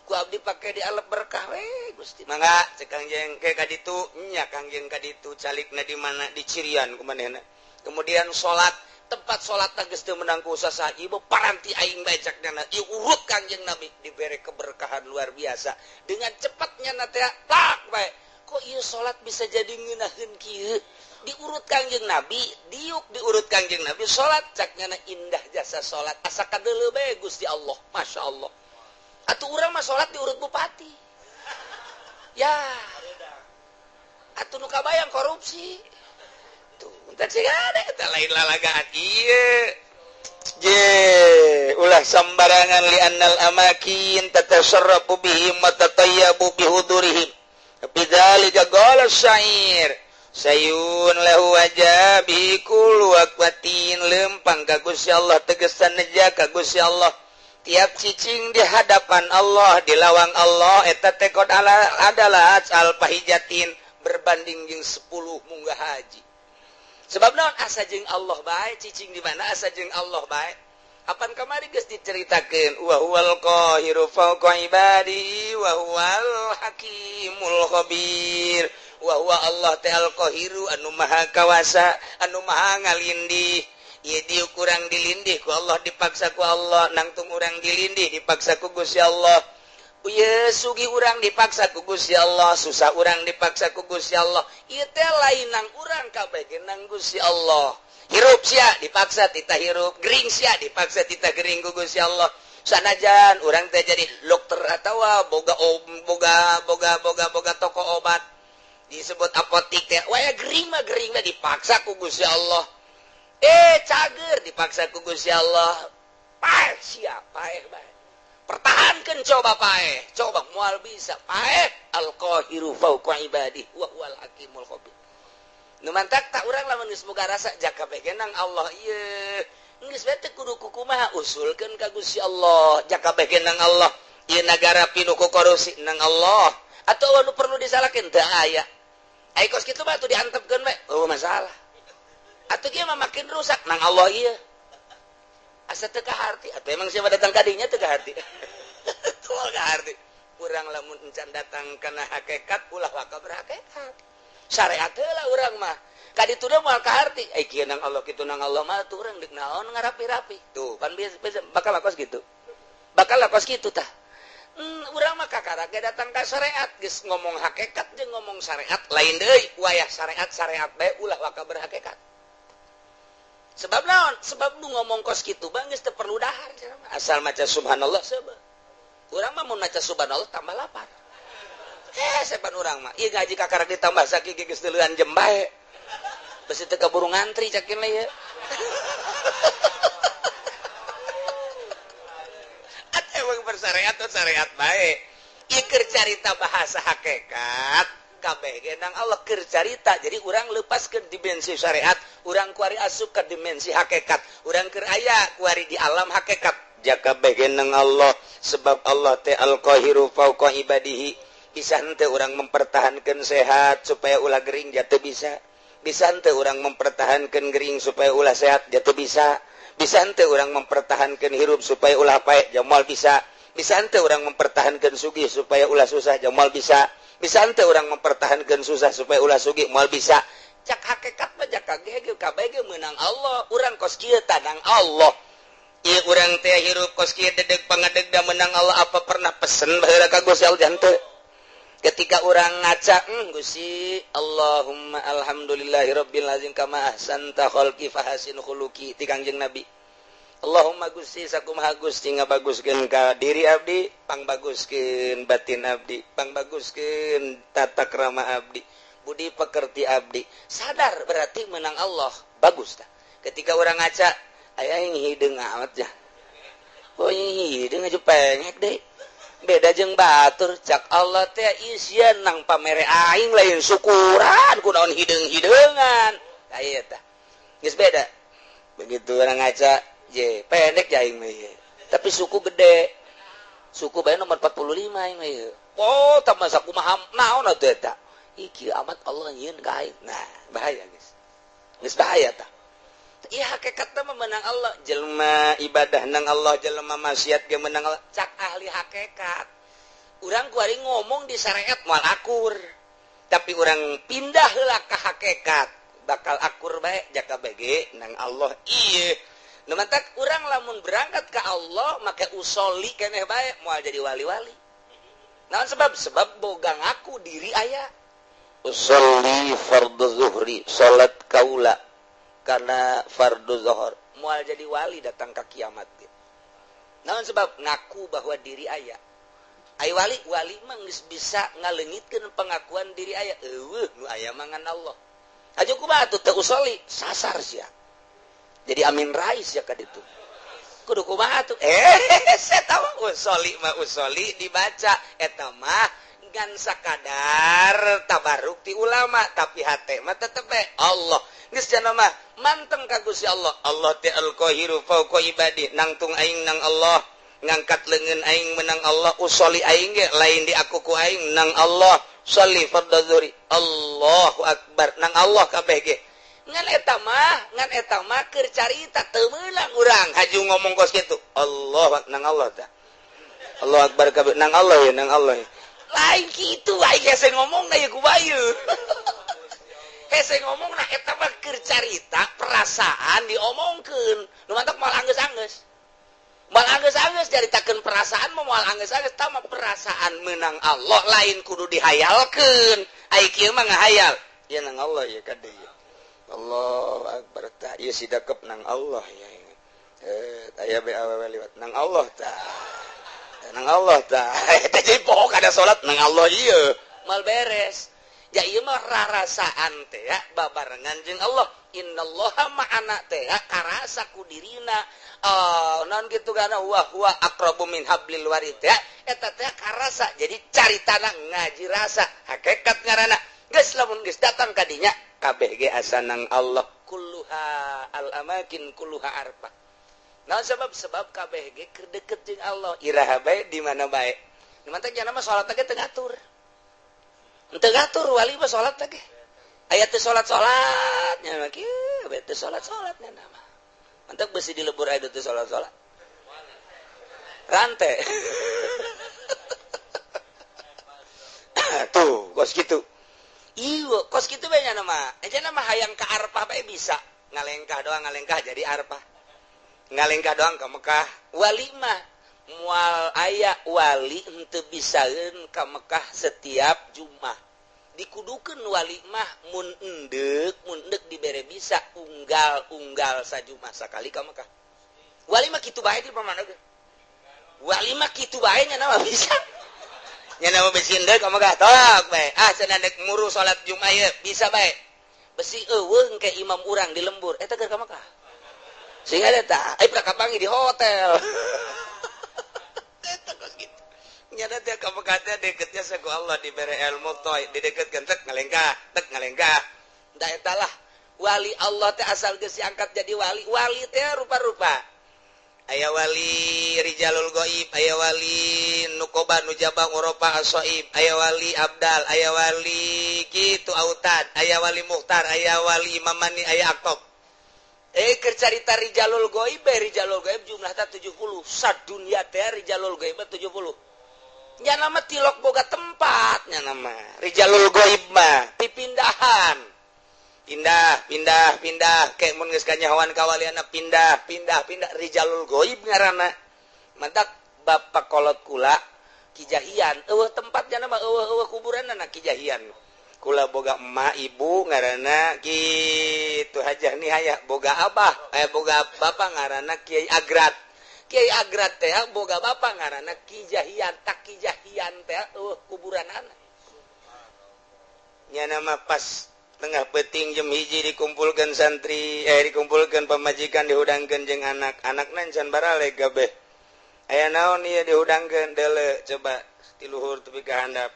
ku abdi pake dialep berkah we Gusti mangga cek Kangjeng ke ka ditu nya Kangjeng ka ditu calikna di mana dicirian ku manehna. Kemudian salat tempat salat geus teu meunang ku saha ieu paranti aing bae cek nyana ieu urut Kangjeng Nabi dibere keberkahan luar biasa dengan cepatnya na teh tak bae kok ieu salat bisa jadi ngeunaheun kieu diurut Kangjeng Nabi diuk diurut Kangjeng Nabi salat cak nyana indah jasa salat asa kadeuleu bae Gusti Allah Masya Allah. Atuh urang mah salat diurut bupati ya atuh nu kabayang korupsi tuh teh ada eta lain lalagaan ieu je ulah sembarangan li'annal amakin tatasarrafu bihim wa tatayyabu bihudurihim. Bidzalika qala syair sayun lahu wajabi kullu aqwatin lempang ka Gusti Allah tegesan neja ka Gusti Allah tiap cicing di hadapan Allah di lawang Allah eta teh adalah al pahijatin berbanding jeung 10 munggah haji. Sebab naon asa jeung Allah bae cicing di mana asa jeung Allah bae. Apan kamari geus diceritakeun wa huwal qahiru fawqa ibadi wa huwal hakimul khabir wa huwa Allah ta'al qahiru anu maha kawasa anu maha ngalindih. Ieu dieu kurang dilindih ku Allah dipaksa ku Allah nangtung urang dilindih dipaksa ku Gusti Allah. Ieu sugih urang dipaksa ku Gusti Allah susah urang dipaksa ku Gusti Allah. Ieu teh lain nang urang kabeh ge nang Gusti Allah. Hirup sia dipaksa tita hirup, gering sia dipaksa tita gering ku Gusti Allah. Sanajan urang teh jadi dokter atawa boga boga boga boga boga toko obat disebut apotik teh waya gering mah dipaksa ku Gusti Allah. Cager dipaksa ku Gusti Allah. Paeh sia, paeh bae. Pertahankan coba paeh, coba moal bisa paeh. Al-qahiru fawqa ibadihi wa huwal hakimul khabir. Nu mantak tak urang lamun geus boga rasa jaka bae nang Allah ieu. Geus bae teu kudu kumaha usulkeun ka Gusti Allah, jaka bae nang Allah. Ieu nagara pinuh ku korupsi nang Allah. Atau anu perlu disalahkeun teu aya. Ai kos kitu mah atuh diantepkeun bae, oh masalah. Atuh kieu mah makin rusak nang Allah ieu. Asa teu kaharti, atuh emang siapa datang ka dinya teu kaharti. Tuh kaharti. Urang lamun encan datang kana hakikat ulah waka berhakikat. Syariat heula urang mah. Ka ditu da moal kaharti. Ai kieu nang Allah kitu nang Allah mah atuh urang deuk naon ngarapi-rapi. Tuh pan biasa bakal kos kitu. Bakal kos kitu tah. Urang mah kakara ge datang ka syariat geus ngomong hakikat jeung ngomong syariat lain deui. Wayah syariat bae ulah waka berhakikat. Sebab naon? Sebab nu ngomong kos kitu bang geus teu perlu dahar asal maca subhanallah sebab. Urang mah mun maca subhanallah tambah lapar. Sepan urang mah ieu ngaji kakara ditambah sakieu geus teulean jem bae. Besi teu kaburu ngantri cakin lah ieu. At emang bersyariat tuh syariat bae. Ieu keur carita bahasa hakikat kabeh ge nang Allah keur carita. Jadi urang lepas ke dimensi syariat, urang kuari asup ke dimensi hakikat, urang keur aya kuari di alam hakikat. Jaka kabeh ge nang Allah sebab Allah teh al-qahiru fauqa ibadihi. Bisa henteu urang mempertahankan sehat supaya ulah gering jatuh bisa. Bisa henteu urang mempertahankan gering supaya ulah sehat jatuh bisa. Bisa henteu urang mempertahankan hirup supaya ulah paeh jamal bisa. Bisa henteu urang mempertahankan sugih supaya ulah susah jamal bisa. Bisa henteu urang mempertahankan susah supaya ulah sugih moal bisa. Cak hakikat mah jaka ge kabeh ge meunang Allah. Urang kos kieu tanang Allah. Ieu urang teh hirup kos kieu dedeg pangadeg da meunang Allah. Apa pernah pesen baheula ka Gusti Allah henteu? Ketika urang ngaca, Gusti Allahumma alhamdulillahirabbil azim kama ahsanta khalqi fahasin khuluqi ti Kangjeng Nabi. Allahumma Gusti sakumaha Gusti ngabaguskeun ka diri abdi, pangbaguskeun batin abdi, pangbaguskeun tata krama abdi, budi pekerti abdi. Sadar berarti menang Allah, bagus tah. Ketika urang ngaca, aya yang hideung amat ya. Oh hideung aja pengek deui. Beda jeung batur cak Allah teh isian nang pamere aing lain syukuran kunaon hideung-hideungan. Aya tah. Geus beda. Begitu urang ngaca, je pendek ya aing mah ieu. Tapi suku gede. Suku bae nomor 45 aing mah ieu. Oh, tambah sakumaha naon atuh eta. Ih, amat Allah nyieun ka aing. Nah, bahaya geus. Geus bahaya tah. Iya hakikatna mah menang Allah, jelema ibadah nang Allah, jelema maksiat ge menang Allah. Cak ahli hakikat. Urang kuari ngomong di syariat moal akur. Tapi urang pindah heula ka hakikat, bakal akur bae jaka bae ge nang Allah ieu. Nu mantak urang lamun berangkat ka Allah make usoli keneh bae moal jadi wali-wali. Naon sebab? Sebab boga ngaku diri aya. Usolli fardhu zuhri, salat kaula karena fardu zuhur moal jadi wali datang ke kiamat gitu. Naon sebab ngaku bahwa diri aya. Ai wali wali mah geus bisa ngaleungitkeun pengakuan diri aya. Eueuh nu aya mah ngan Allah. Aju kumaha atuh teu usoli sasar sia. Jadi Amin Rais ya ka ditu. Kudu kumaha atuh? Saya tahu usoli mah usoli dibaca eta mah ngan sakadar tabaruk ti ulama tapi hate mah tetep bae Allah. Geus cenah mah manteng ka Gusti Allah. Allah teh al-qahiru fauqa ibadi, nangtung aing nang Allah, ngangkat leungeun aing menang Allah, usoli aing ge lain di aku ku aing nang Allah, sholli fardhu zuhri. Allahu akbar nang Allah kabeh ge. Ngan eta mah keur carita teu meunang urang haju ngomong kos kitu. Allah nang Allah tah. Allah akbar kabeh nang Allah ya nang Allah. Lain kitu aing hese ngomongna ye kumaha ieu. Hese ngomongna eta mah keur carita perasaan diomongkeun. Nu mantak moal anggeus-anggeus. Moal anggeus-anggeus caritakeun perasaan mah moal anggeus-anggeus tah mah perasaan meunang Allah lain kudu dihayalkeun. Ai kieu mah ngahayal. Ieu nang Allah ya kade ieu. Allahu akbar tah ieu si dakep nang Allah ya. Aya be awewe liwat nang Allah tah. Nang Allah tah. Eta jadi pokok ada salat nang Allah ieu. Mal beres. Ya ieu mah rarasaan teh ya babarengan jeung Allah. Innallaha ma'ana teh ya karasa ku dirina. Oh, naon kitu kana wa huwa aqrabu min hablil warid ya. Eta teh karasa. Jadi caritana ngaji rasa, hakikat ngaranna. Geus lamun geus datang ka dinya kabeh ge asanang Allah kulluha al amakin kulluha arfah. Naon sebab sebab kabeh ge keur deket jeung Allah. Iraha bae di mana bae. Nu mantap nya mah salat ge teu ngatur. Teu ngatur wali mah salat ge. Aya teu salat-salat nya mah kieu bae teu salat-salat nya mah. Mantap besi dilebur aya teu salat-salat. Rante. Tuh, kos kitu. Iya, kos kitu bae nya mah. Aja mah hayang ka Arfah bae bisa. Ngalengkah doang ngalengkah jadi Arfah. Ngalengkah doang ke Mekah. Wali mah mual aya wali henteu bisaeun ka Mekah setiap Jumat. Dikudukeun wali mah mun endek dibere bisa unggal-unggal sajumat sakali ka Mekah. Wali mah kitu bae di pamana ge. Wali mah kitu bae nya mah bisa. Nya mah besi endek ka Mekah tok bae. Ah cenah dek muru salat Jumat ieu bisa bae. Besi eueuh ke imam urang di lembur eta keur ka Mekah. Sehingga eta ai prakapangi di hotel. Eta kos kitu. Nyana teh ka Mekah teh deketnya saku Allah dibere ilmu toy dideketkeun tek ngalengkah tek ngalengkah. Da eta lah wali Allah teh asal geus diangkat jadi wali. Wali teh rupa-rupa. Aya wali rijalul gaib, aya wali nukoba nujaba ngoropa asoib, aya wali abdal, aya wali kitu autad, aya wali muhtar, aya wali imamani, aya aktob. Keur carita rijalul gaib, rijalul gaib jumlahna 70. Sadunya teh rijalul gaib 70. Nya nama tilok boga tempat nya nama rijalul gaib mah pipindahan. Pindah, pindah, pindah. Kayak mun geus kanyahoan kawaliana pindah, pindah, pindah. Rijalul gaib ngaranna. Mantak bapak kolot kula Kijahian. Eueuh tempatnya nama eueuh kuburanna Kijahian. Kula boga emak ibu ngaranna kitu hajah nihaya. Boga abah, boga bapak ngaranna Kiai Agrat. Kiai Agrat teh boga bapak ngaranna Kijahian. Tak Kijahian teh eueuh kuburanana. Nya nama pas tengah peting jam 1 dikumpulkan santri, dikumpulkan pamajikan dihudangkeun jeung anak. Anakna can baraleg kabeh. Aya naon ieu dihudangkeun deuleu coba ti luhur tepi ka handap.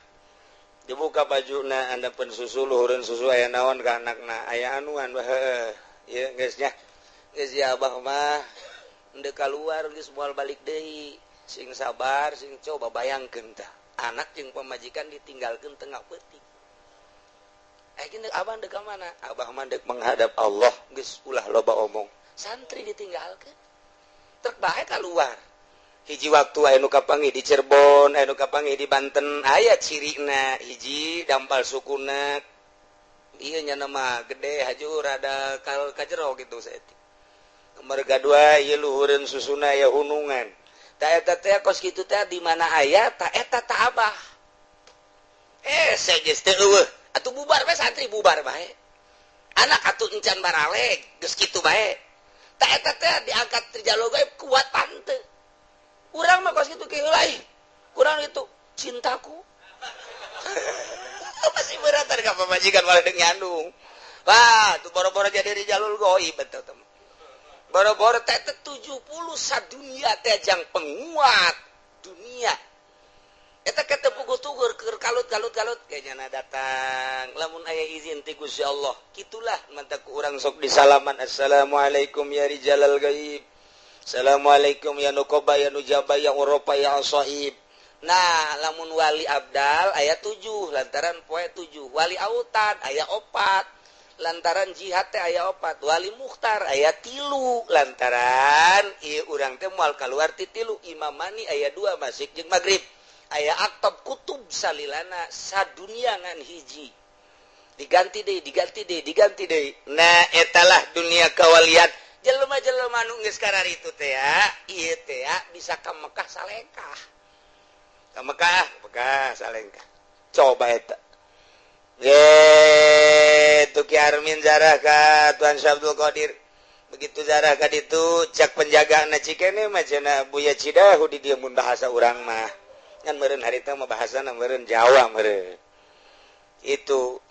Dibuka bajuna handapeun susu luhureun susu aya naon ka anakna. Aya anuan heuh. Ieu geus nya. Geus ya abah mah henteu kaluar geus moal balik deui. Sing sabar, sing coba bayangkeun tah. Anak jeung pamajikan ditinggalkeun tengah peuting. Gini, abah dek mana? Abah mah dek menghadap Allah, geus ulah loba omong. Santri ditinggalkeun. Trek bae keluar. Hiji waktu aya nu kapanggih di Cirebon, aya nu kapanggih di Banten, aya cirina hiji dampal sukuna. Ieu nya nama gede haju rada kajero gitu saeutik. Merga dua ieu luhureun susuna aya hunungan. Ta eta teh kos kitu teh di mana aya ta eta ta abah. Saya geus teu eueuh. Atuh bubar bae santri bubar bae. Anak atuh encan baraleg geus kitu bae. Ta eta teh diangkat rijalul gaib kuat tante. Urang mah kos kitu kieu lain. Kurang itu cintaku. Masih berat ka pamajikan malah deung nyandung. Wah, tuh boro-boro jadi rijalul gaib betul teman. Boro-boro teh 70 sadunia teh jang penguat dunia. Eta kata puguh tugur keur kalut-kalut-kalut kayaknya datang lamun aya izin ti Gusti Allah kitulah mantak urang sok disalaman assalamualaikum ya rijalal gaib, assalamualaikum ya nukoba ya nujaba ya uropa ya asaib. Nah lamun wali abdal aya 7 lantaran poe 7, wali autad aya 4 lantaran jihad teh aya 4, wali mukhtar aya 3 lantaran ieu urang teh moal kaluar ti 3, imamani aya 2 masik jeung magrib. Aya aktab kutub salilana sadunia ngan hiji diganti deui diganti deui diganti deui. Nah etalah dunia kawalian jelema-jelema nu geus kararitu teh ya ieu teh ya bisa ka Mekah salengkah ka Mekah Mekah salengkah coba eta ye tu Ki Armin zarah ka Tuan Syekh Abdul Qadir begitu zarah ka ditu cak penjagaana cikene mah cenah Buya Cidahu di dieu mun bahasa urang mah kan meureun harita mah bahasana meureun Jawa meureun. Itu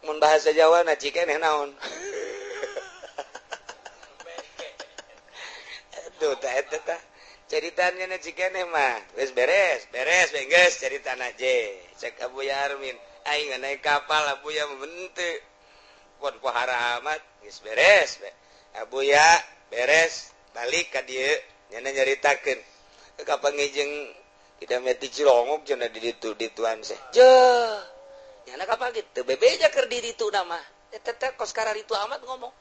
Mun bahasa Jawa na cikeneh naon. Tuh tah eta tah. Ceritanya na cikeneh mah geus beres, beres geus caritana je. Cek Abu Yarmin, aing naik kapal Abu Ya henteu. Pon pohara amat geus beres. Abu Ya beres balik ka dieu nya nyaritakeun. Kapan jeung tidak meti Cilongok cenah di ditu dituan seh. Je. Nyana kapan gitu bebeja keur di ditu nama. Eta teh kos kararitu amat ngomong.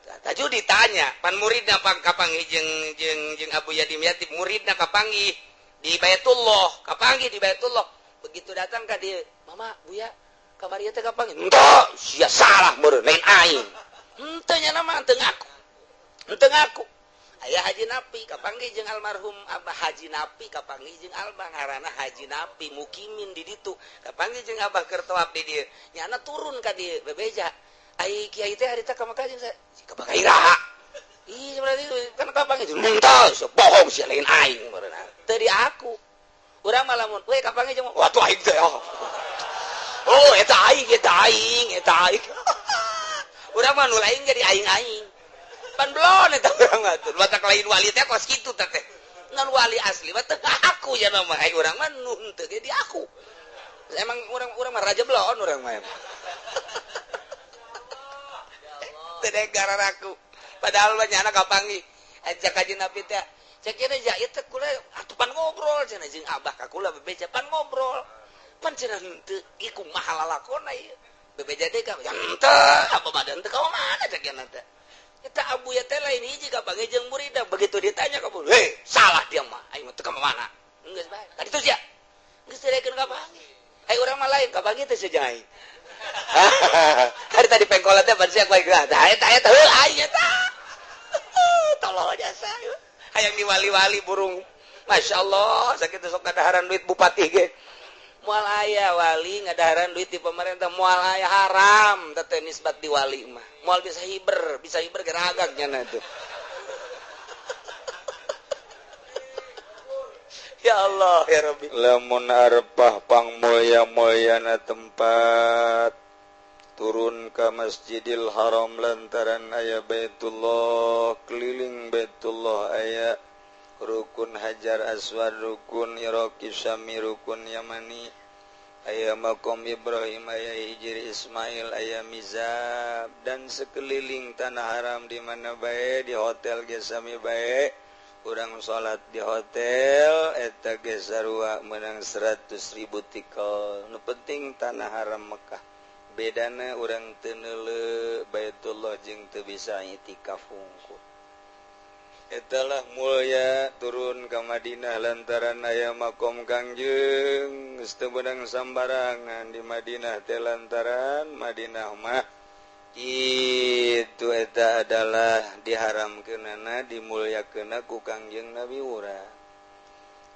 Taju ditanya, pan muridna pang kapanggih jeung jeung jeung Abu Yadim Yatib muridna kapanggih di Baitullah, kapanggih di Baitullah. Begitu datang ka dieu, "Mama, Buya, kamari teh kapanggih?" Henteu, sia salah meureun lain aing. Henteu nya mah teu ngaku. Henteu ngaku. Aya Haji Napi kapanggih jeung almarhum Abah Haji Napi kapanggih jeung Abah ngaranna Haji Napi mukimin di ditu kapanggih jeung Abah keur tawaf di dieu nyana turun ka dieu bebeja ai kiai teh harita ka Mekah jeung ka Mekah iraha ih berarti kan kapanggih jeung henteu bohong sia lain aing meureun teu di aku urang mah lamun we kapanggih jeung wah aing teh oh eta aing eta aing eta aing urang mah nu lain jadi aing-aing pan belon eta urang mah tuh batak lain wali teh kos kitu teh ngan wali asli mah teu aku ya mah ai urang mah nu henteu ge di aku emang urang mah raja belon urang mah teu gara aku padahal mah nyana kapanggih ajak kaji Nabi teh cek ieu ja ieu teh kula atuh pan ngobrol cenah jeung abah ka kula bebeja pan ngobrol pan cenah henteu ieu kumaha lalakonna ieu bebeja deui ka henteu apa badan teu ka mana cek ieu teh eta Abu Ya teh lain hiji kapanggih jeung muridna begitu ditanya ka hei salah dia mah aing mah teu ka mana geus bae ka ditu sia geus teu kapanggih ai urang mah lain kapanggih teh sia aing hari tadi pengkolan teh ban sia ku aing tah eta eta heuh aing eta tolol jasa hayang diwali-wali burung Masya Allah sakitu sok ngadaharan duit bupati ge moal aya wali ngadaharan duit di pemerintah moal aya haram teh nisbat di wali mah moal bisa hiber geragak nyana tuh. Ya Allah ya Rabbi lamun arpah pang mulya-mulyana tempat turun ke Masjidil Haram lantaran aya Baitullah keliling Baitullah aya rukun Hajar Aswad rukun Iraqi Syami rukun Yamani aya makom Ibrahim aya Hijir Ismail aya Mizab dan sekeliling tanah haram di mana bae di hotel ge sami bae urang salat di hotel eta ge sarua meunang 100.000 tikel nu penting tanah haram Mekah bedana urang teu neuleu Baitullah jeung teu bisa itikaf hungkul. Etalah mulia turun ke Madinah lantaran aya makom Kangjeng geus teu meunang sambarangan di Madinah teh lantaran Madinah mah itu eta adalah diharamkeunana dimulyakeunna ku Kangjeng Nabi urang.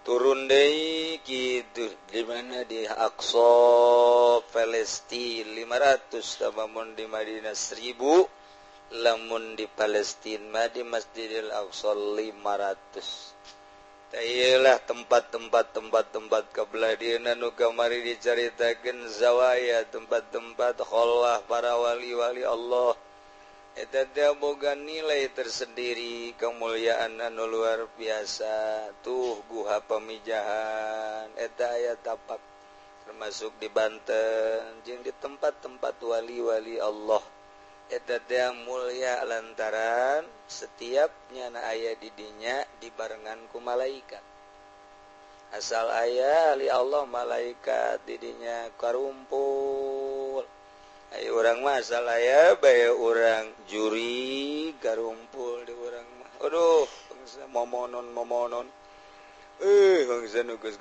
Turun deui kitu di mana di Aqsa Palestina 500 lamun di Madinah 1000 lamun di Palestina mah di Masjidil Aqsa 500. Tailah tempat-tempat tempat-tempat kabelah dieuna nu kamari dicaritakeun zawaya tempat-tempat kholwah para wali-wali Allah. Eta teh boga nilai tersendiri kemuliaan anu luar biasa. Tuh guha pemijahan eta aya tapak termasuk di Banten jeung di tempat-tempat wali-wali Allah. Eta teh mulia lantaran setiapnya na aya di dinya dibarengan ku malaikat. Asal aya li Allah malaikat di dinya karumpul. Ayo urang mah asal aya bae urang juri karumpul di urang mah. Aduh, bangsa momonon. Bangsa nu geus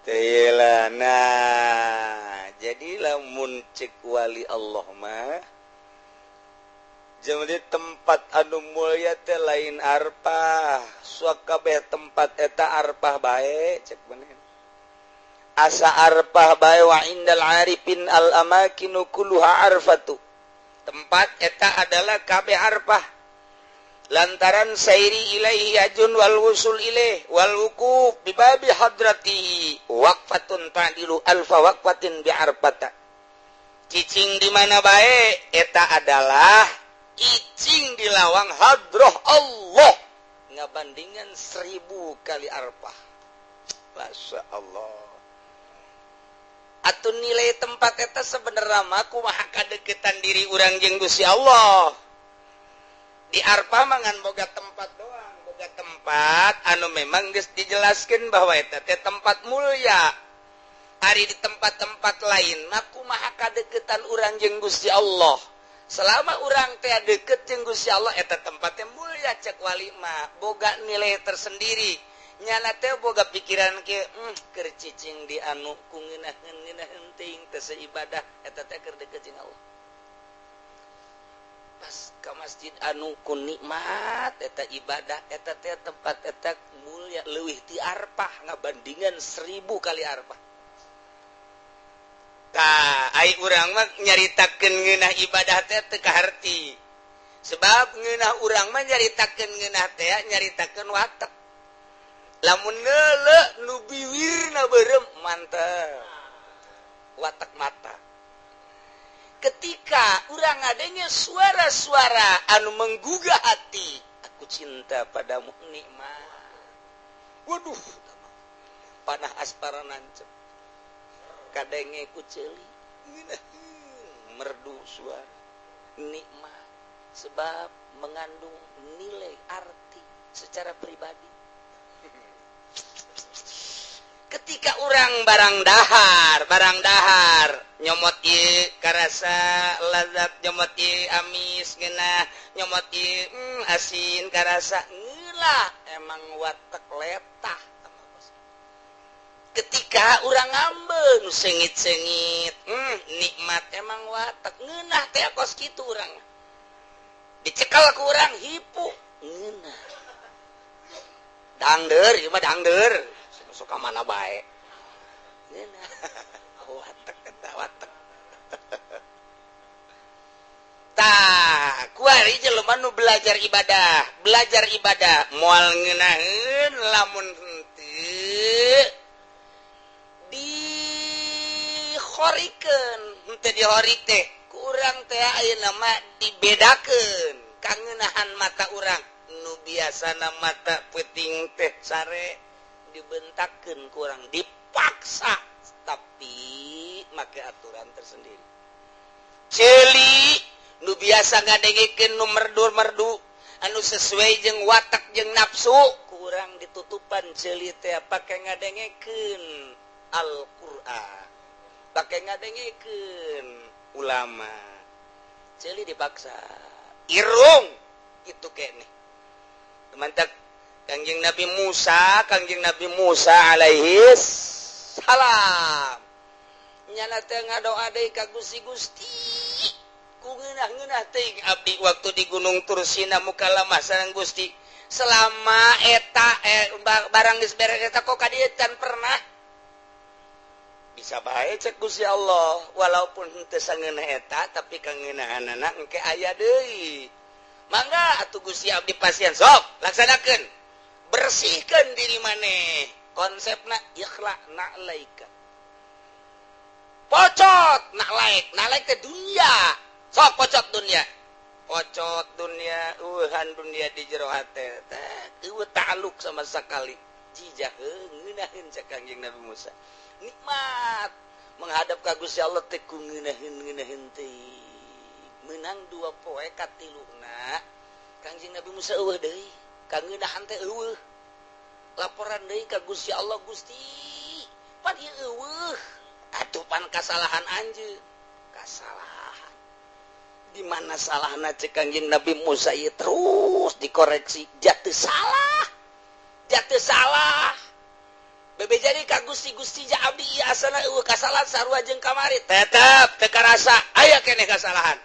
Tela nah jadi lamun cek wali Allah mah jadi tempat anu mulia teh lain arpah suakabeh tempat eta arpah bae cek bener asa arpah bae wa indal arifin al amakinu kulluha arfatu tempat eta adalah kabeh arpah Lantaran sairi ilaihi ajun wal wusul ilaih wal wukuf bi babi hadratihi waqfatun ta'dilu alfa waqfatin bi arfata. Cicing di mana bae eta adalah icing di lawang hadroh Allah ngabandingan 1000 kali arfah. Masya Allah. Atuh nilai tempat eta sebenarnya mah kumaha kadeukeutan diri urang jeung Gusti Allah. Di Arfah mangan boga tempat doang, boga tempat anu memang geus dijelaskeun bahwa eta teh tempat mulia. Ari di tempat-tempat lain mah kumaha kadeukeutan urang jeung Gusti Allah. Selama urang teh deukeut jeung Gusti Allah eta tempatnya mulia cek wali mah, boga nilai tersendiri. Nyana teh boga pikiran ke keur cicing di anu ku ngeunaheun-ngeunaheun teuing teh seibadah eta teh keur deukeut jeung Allah. Pas ke masjid anu ku nikmat eta ibadah eta teh tempat eta mulia leuwih ti Arfah ngabandingan 1000 kali Arfah. Tah ai urang mah nyaritakeun ngeunah ibadah teh teu kaharti. Sebab ngeunah urang mah nyaritakeun ngeunah teh nyaritakeun watek. Lamun neuleuh nu biwirna beureum mantep. Watek mata. Ketika urang adanya suara-suara anu menggugah hati, aku cinta padamu nikmat. Waduh, panah aspara nancep. Kadenge ku ceuli, merdu suara nikmat sebab mengandung nilai arti secara pribadi. Ketika orang barang dahar nyomot ieu karasa lazat, nyomot ieu amis ngeunah, nyomot ieu asin karasa ngeula, emang watek letah. Ketika urang ngambeun sengit-sengit, nikmat emang watek ngeunah teh kos kitu urang. Dicekal ku urang hipu ngeunah. Dangdeur ieu mah dangdeur. Suka mana bae. Ngeunah. Watek eta watek. Tah, kuari jelema nu belajar ibadah moal ngeunaheun lamun henteu dihorikeun, henteu dihorik teh ku urang teh ayeuna mah dibedakeun kangeunahan mata urang nu biasana mata peuting teh sare dibentakkeun ku urang, dipaksa tapi make aturan tersendiri. Ceuli nu biasa ngadengekeun nu merdu-merdu anu sesuai jeung watak jeung nafsu ku urang ditutupan ceuli teh pake ngadengekeun Al-Qur'an, pake ngadengekeun ulama. Ceuli dipaksa irung kitu keneh. Mantap Kangjeng Nabi Musa alaihi salam nyana teh ngadoa deui ka Gusti Gusti ku ngeunah-ngeunah teuing abdi waktu di Gunung Tursina mukalamah sareng Gusti selama eta barang geus beres eta kok ka dieu can pernah bisa bae cek Gusti Allah walaupun henteu sangeunah eta tapi kangeunahanana engke aya deui mangga atuh Gusti abdi pasien sok laksanakeun bersihkan diri maneh konsepna ikhla na'laika pocot na'laik na'laik teh dunia sok pocot dunia uhan dunia di jero hate teh eueuh ta'aluk sama sekali jijah ngeunaheun cek Kangjeng Nabi Musa nikmat menghadap ka Gusti Allah teh ku ngeunaheun teh menang dua poe katiluna Kangjeng Nabi Musa eueuh deui kangeunahan teh eueuh laporan deui ka Gusti Allah Gusti pan ieu eueuh atuh pan kasalahan anjeun kasalahan di mana salahna cek Kangjeng Nabi Musa ieu terus dikoreksi jatuh salah bebe jadi ka Gusti Gusti ja abdi ieu asana eueuh kasalahan sarua jeung kamari tetep teu karasa aya keneh kasalahan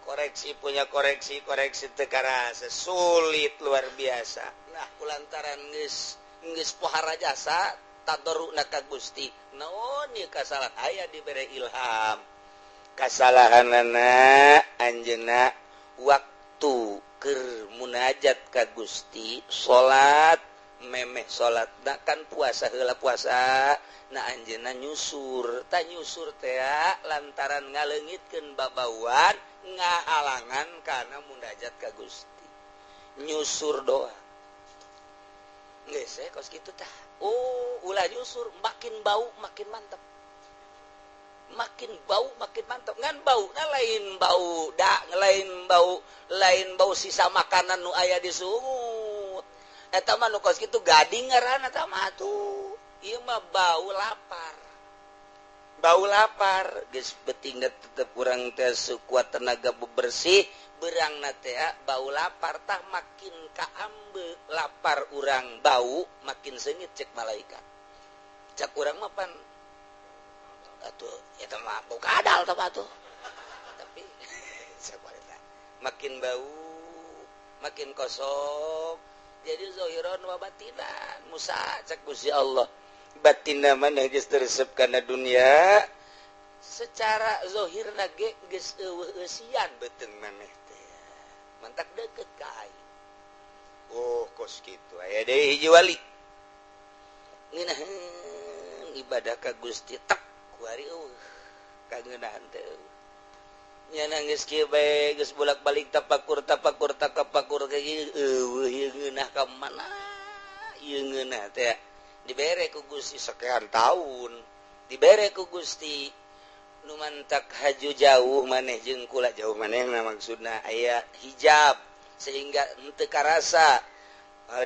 koreksi punya koreksi teu karasa sulit luar biasa. Nah kulantaran geus pohara jasa tadarruna ka Gusti naon ieu kasalahan aya dibere ilham kasalahanana anjeunna waktu Waktu keur munajat ka Gusti, salat memeh salat kan puasa heula, puasa. Nah, anjeunna nyusur ta, nyusur teh lantaran ngaleungitkeun babauan, ngahalangan kana munajat ka Gusti, nyusur doa. Geus kos kitu tah. Oh, ulah nyusur, makin bau makin mantap, makin bau makin mantap. Ngan bau nah lain bau da, lain bau, lain bau sisa makanan nu aya di sungut. Eta mah nu kos kitu gading ngaranna eta mah tuh. Ieu mah bau lapar, bau lapar. Geus penting tetep urang teh sekuat tenaga bebersih, berangna teh bau lapar tah. Makin kaambe lapar urang, bau makin seungit cek malaikat. Cek urang mah pan atuh eta mah bau kadal tah atuh, tapi makin bau makin kosong. Jadi zohiron wa batinan Musa cek Gusti Allah, batinna mana geus teresep kana dunia, secara zohirna ge geus eueuh eusian beuteung maneh teh, mantak deket ka aing. Oh, kos kitu. Aya deui hiji wali ngeunaheun ibadah ka Gusti, tak kuari eueuh kangeunahan teh nya. Geus kieu bae, geus bolak-balik tapakur tapakur takapakur kayak eueuh ieu ngeunah ka mana ieu ngeunah teh. Dibere ku Gusti sekian tahun, dibere ku Gusti nu mantak haju jauh maneh jeung kula, jauh maneh nah maksudna aya hijab sehingga henteu karasa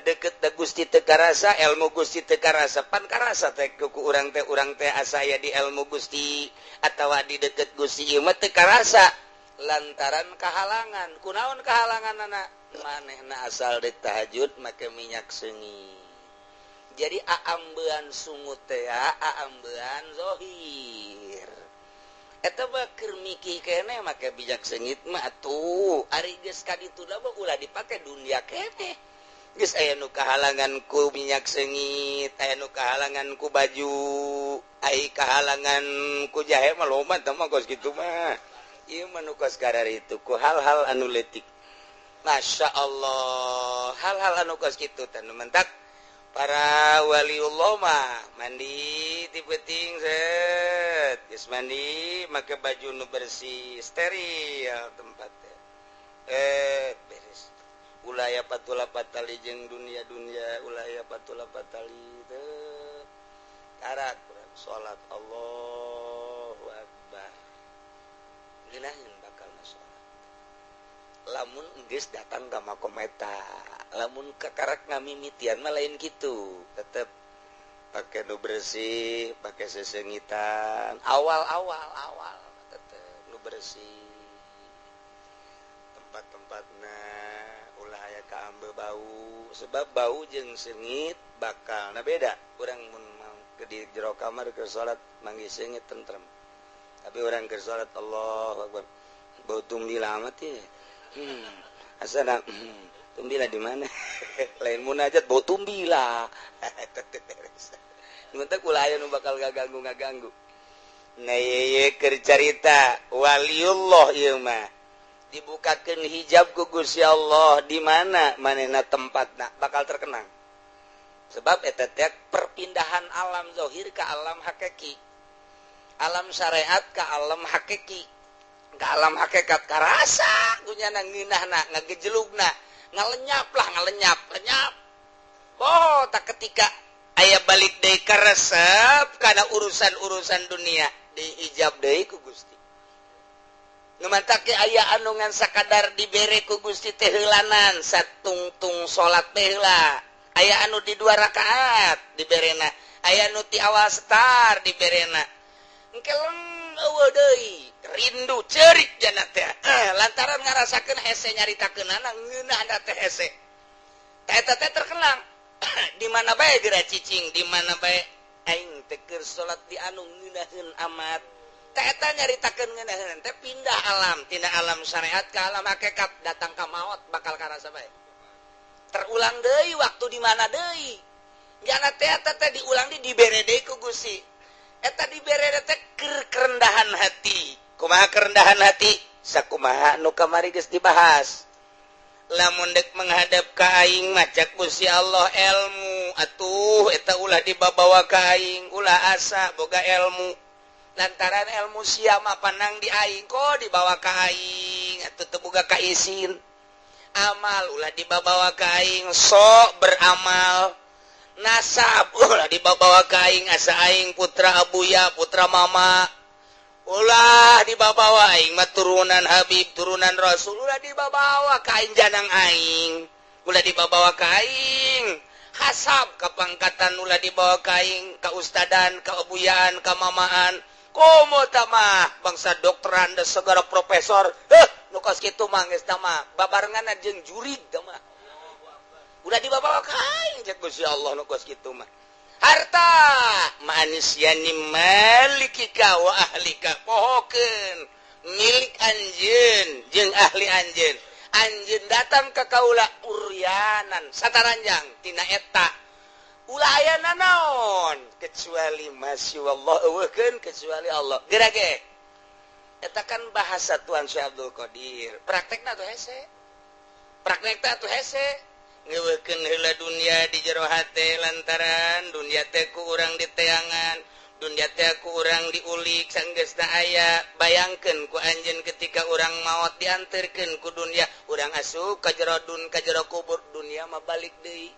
deket da Gusti, teu karasa ilmu Gusti, teu karasa. Pan karasa teh ku urang teh, urang teh asa aya di ilmu Gusti atawa di deket Gusti. Ieu mah teu karasa lantaran kahalangan. Kunaon kahalangan anak manehna? Asal dek tahajud make minyak seungit, jadi aambean sungut teh, aambean zohir. Eta mah keur mikih keneh make minyak seungit mah atuh. Ari geus ka ditu mah ulah dipake, dunia keneh. Geus aya nu kahalangan ku minyak seungit, aya nu kahalangan ku baju, ai kahalangan ku jahe mah loba tah mah. Kos kitu mah ieu mah nu kos itu ku hal-hal anu leutik. Masya Allah, hal-hal anu kos kitu teh nu mentak para waliullah mah mandi ti peuting, set geus mandi make baju nu bersih, steril tempat teh, beres, ulah aya patula patali jeung dunia-dunia, ulah aya patula patali teh. Karak urang salat, Allahu akbar, ngeunaheun bakal salat lamun geus datang ka makom eta. Lamun kakarak ngamimitian mah lain kitu, tetep pakai nu bersih, pakai sesengitan awal-awal, awal tetep nu bersih tempat-tempatna, ulah aya kaambe bau, sebab bau jeung seungit bakal nah beda. Urang mun ke di jero kamar ke salat manggih seungit, tentrem, tapi urang ke salat, Allahu akbar, bau tumbila amat ya. Asana tumbila di mana? Lain munajat bau tumbila. Mentak ulah aya nu bakal ngaganggu ngaganggu. Nah, ye keur carita waliullah ieu mah dibukakeun hijab ku Gusti Allah, di mana manehna tempatna bakal terkenang. Sebab eta teh perpindahan alam zahir ke alam hakiki. Alam syariat ke alam hakiki. Ke alam hakikat karasa kunyana ngeunahna, ngagejelugna, ngalenyap lah, ngalenyap, lenyap. Oh, tak ketika aya balik deui karesep kana urusan-urusan dunia, diijab deui ku Gusti. Nu mantak aya anu ngan sakadar dibere ku Gusti teh heulanan satungtung salat teh heula. Aya anu di dua rakaat diberena, aya anu ti awal setar diberena. Engke eueuh deui, rindu cerik jana teh lantaran ngarasakeun hese, nyaritakeunana ngeunahna teh hese. Tah eta teh terkenang di mana bae geura cicing, di mana bae aing teh keur salat di anu ngeunaheun amat. Tah eta nyaritakeun ngeunaheun teh pindah alam tina alam syariat ke alam hakikat, datang ka maot bakal karasa bae. Terulang deui waktu di mana deui. Jana teh eta teh diulang di dibere deui ku Gusti. Eta dibere teh keur kerendahan hati. Kumaha kerendahan hati? Sakumaha nu kamari geus dibahas. Lamun dek menghadap ka aing mah cak Gusti Allah ilmu atuh eta ulah dibabawa ka aing, ulah asa boga ilmu. Lantaran ilmu sia mah panang di aing kok dibawa ka aing atuh teu boga kaisin. Amal ulah dibabawa ka aing, sok beramal. Nasab ulah dibabawa ka aing, asa aing putra abuya, putra mama. Ulah dibabawa aing mah turunan Habib, turunan Rasul, ulah dibabawa ka aing janang aing. Ulah dibabawa ka aing. Hasab kapangkatan ulah dibawa ka aing, ka ustadan, ka abuyaan, ka mamaan. Komo tamah bangsa dokteran dan segala profesor. Nu kos kitu mah geus mah babarengan jeung jurig tah mah. Ulah dibabawa ka aing cek Gusti Allah nu kos kitu mah. Harta manusia ni malikika wa ahlika, pohokeun milik anjeun jeung ahli anjeun. Anjeun datang ka kaula uryanan sataranjang tina eta ulah aya nanaon kecuali masya Allah, eueuhkeun kecuali Allah. Geura ge eta kan bahasa Tuhan Syekh Abdul Qadir, praktekna tuh hese, praktekna tuh hese. Ngeuweuhkeun heula dunia di jero hate, lantaran dunia teh ku urang diteangan, dunia teh ku urang diulik sanggeusna aya. Bayangkeun ku anjeun ketika urang maot dianterkeun ku dunia, urang asup ka jero dun, ka jero kubur, dunia mah balik deui.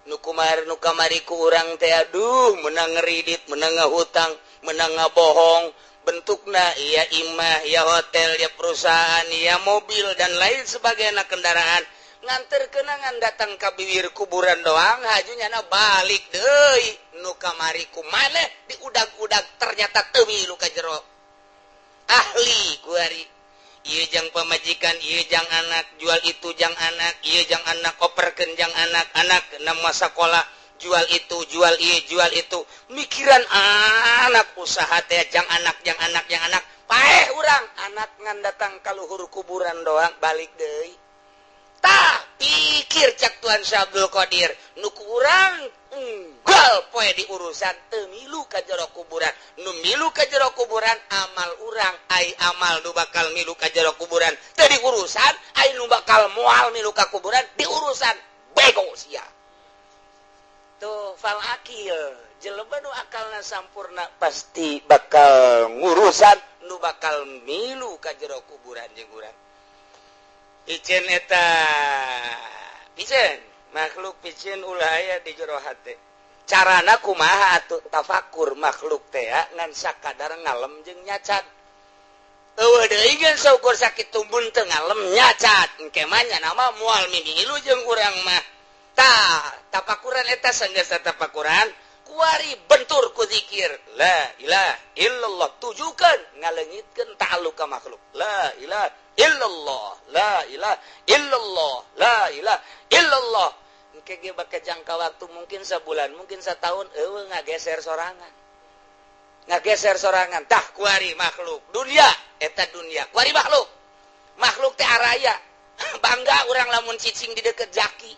Nu kumar nu kamari ku urang teh aduh menang ngeridit, menang ngahutang, menang ngabohong, bentukna ya imah, ya hotel, ya perusahaan, ya mobil dan lain sebagainya kendaraan. Nganter kenangan datang ka bibir kuburan doang hajunya na balik deui nu kamari ku maneh diudag-udag ternyata teu milu ka jero ahli kuari. Ieu jang pamajikan, ieu jang anak, jual itu jang anak, ieu jang anak, operkeun jang anak, anak nama sakola, jual itu, jual ieu, jual itu, mikiran anak usaha teh jang anak, jang anak, jang anak, paeh urang anak ngan datang ka luhur kuburan doang balik deui. Tah pikir cak Tuhan Syekh Abdul Qadir nu ku urang unggal poe di urusan teu milu ka jero kuburan, nu milu ka jero kuburan amal urang, ai amal nu bakal milu ka jero kuburan teu diurusan, ai nu bakal moal milu ka kuburan diurusan. Bego sia tuh fal akil, jelema nu akalna sampurna pasti bakal ngurusan nu bakal milu ka jero kuburan jeung urang. Piceun eta piceun makhluk piceun ulah aya di jero hate. Carana kumaha atuh tafakur makhluk teh ngan sakadar ngalem jeung nyacat. Eueuh deui geun saukur sakitu mun teu ngalem nyacat engke mah nya mah moal mimilu jeung urang mah. Tah tafakuran eta sanggeus tafakuran kuari bentur ku zikir la ilaha illallah, tujukeun ngaleungitkeun ta'alluq ka makhluk. La ilaha illallah, la ilaha illallah, la ilaha illallah. Engke ge bake jangka waktu mungkin sabulan, mungkin satahun eueuh ngageser sorangan. Ngageser sorangan tah kuari makhluk dunia eta dunia kuari makhluk. Makhluk teh araya. Bangga urang lamun cicing di deket jaki.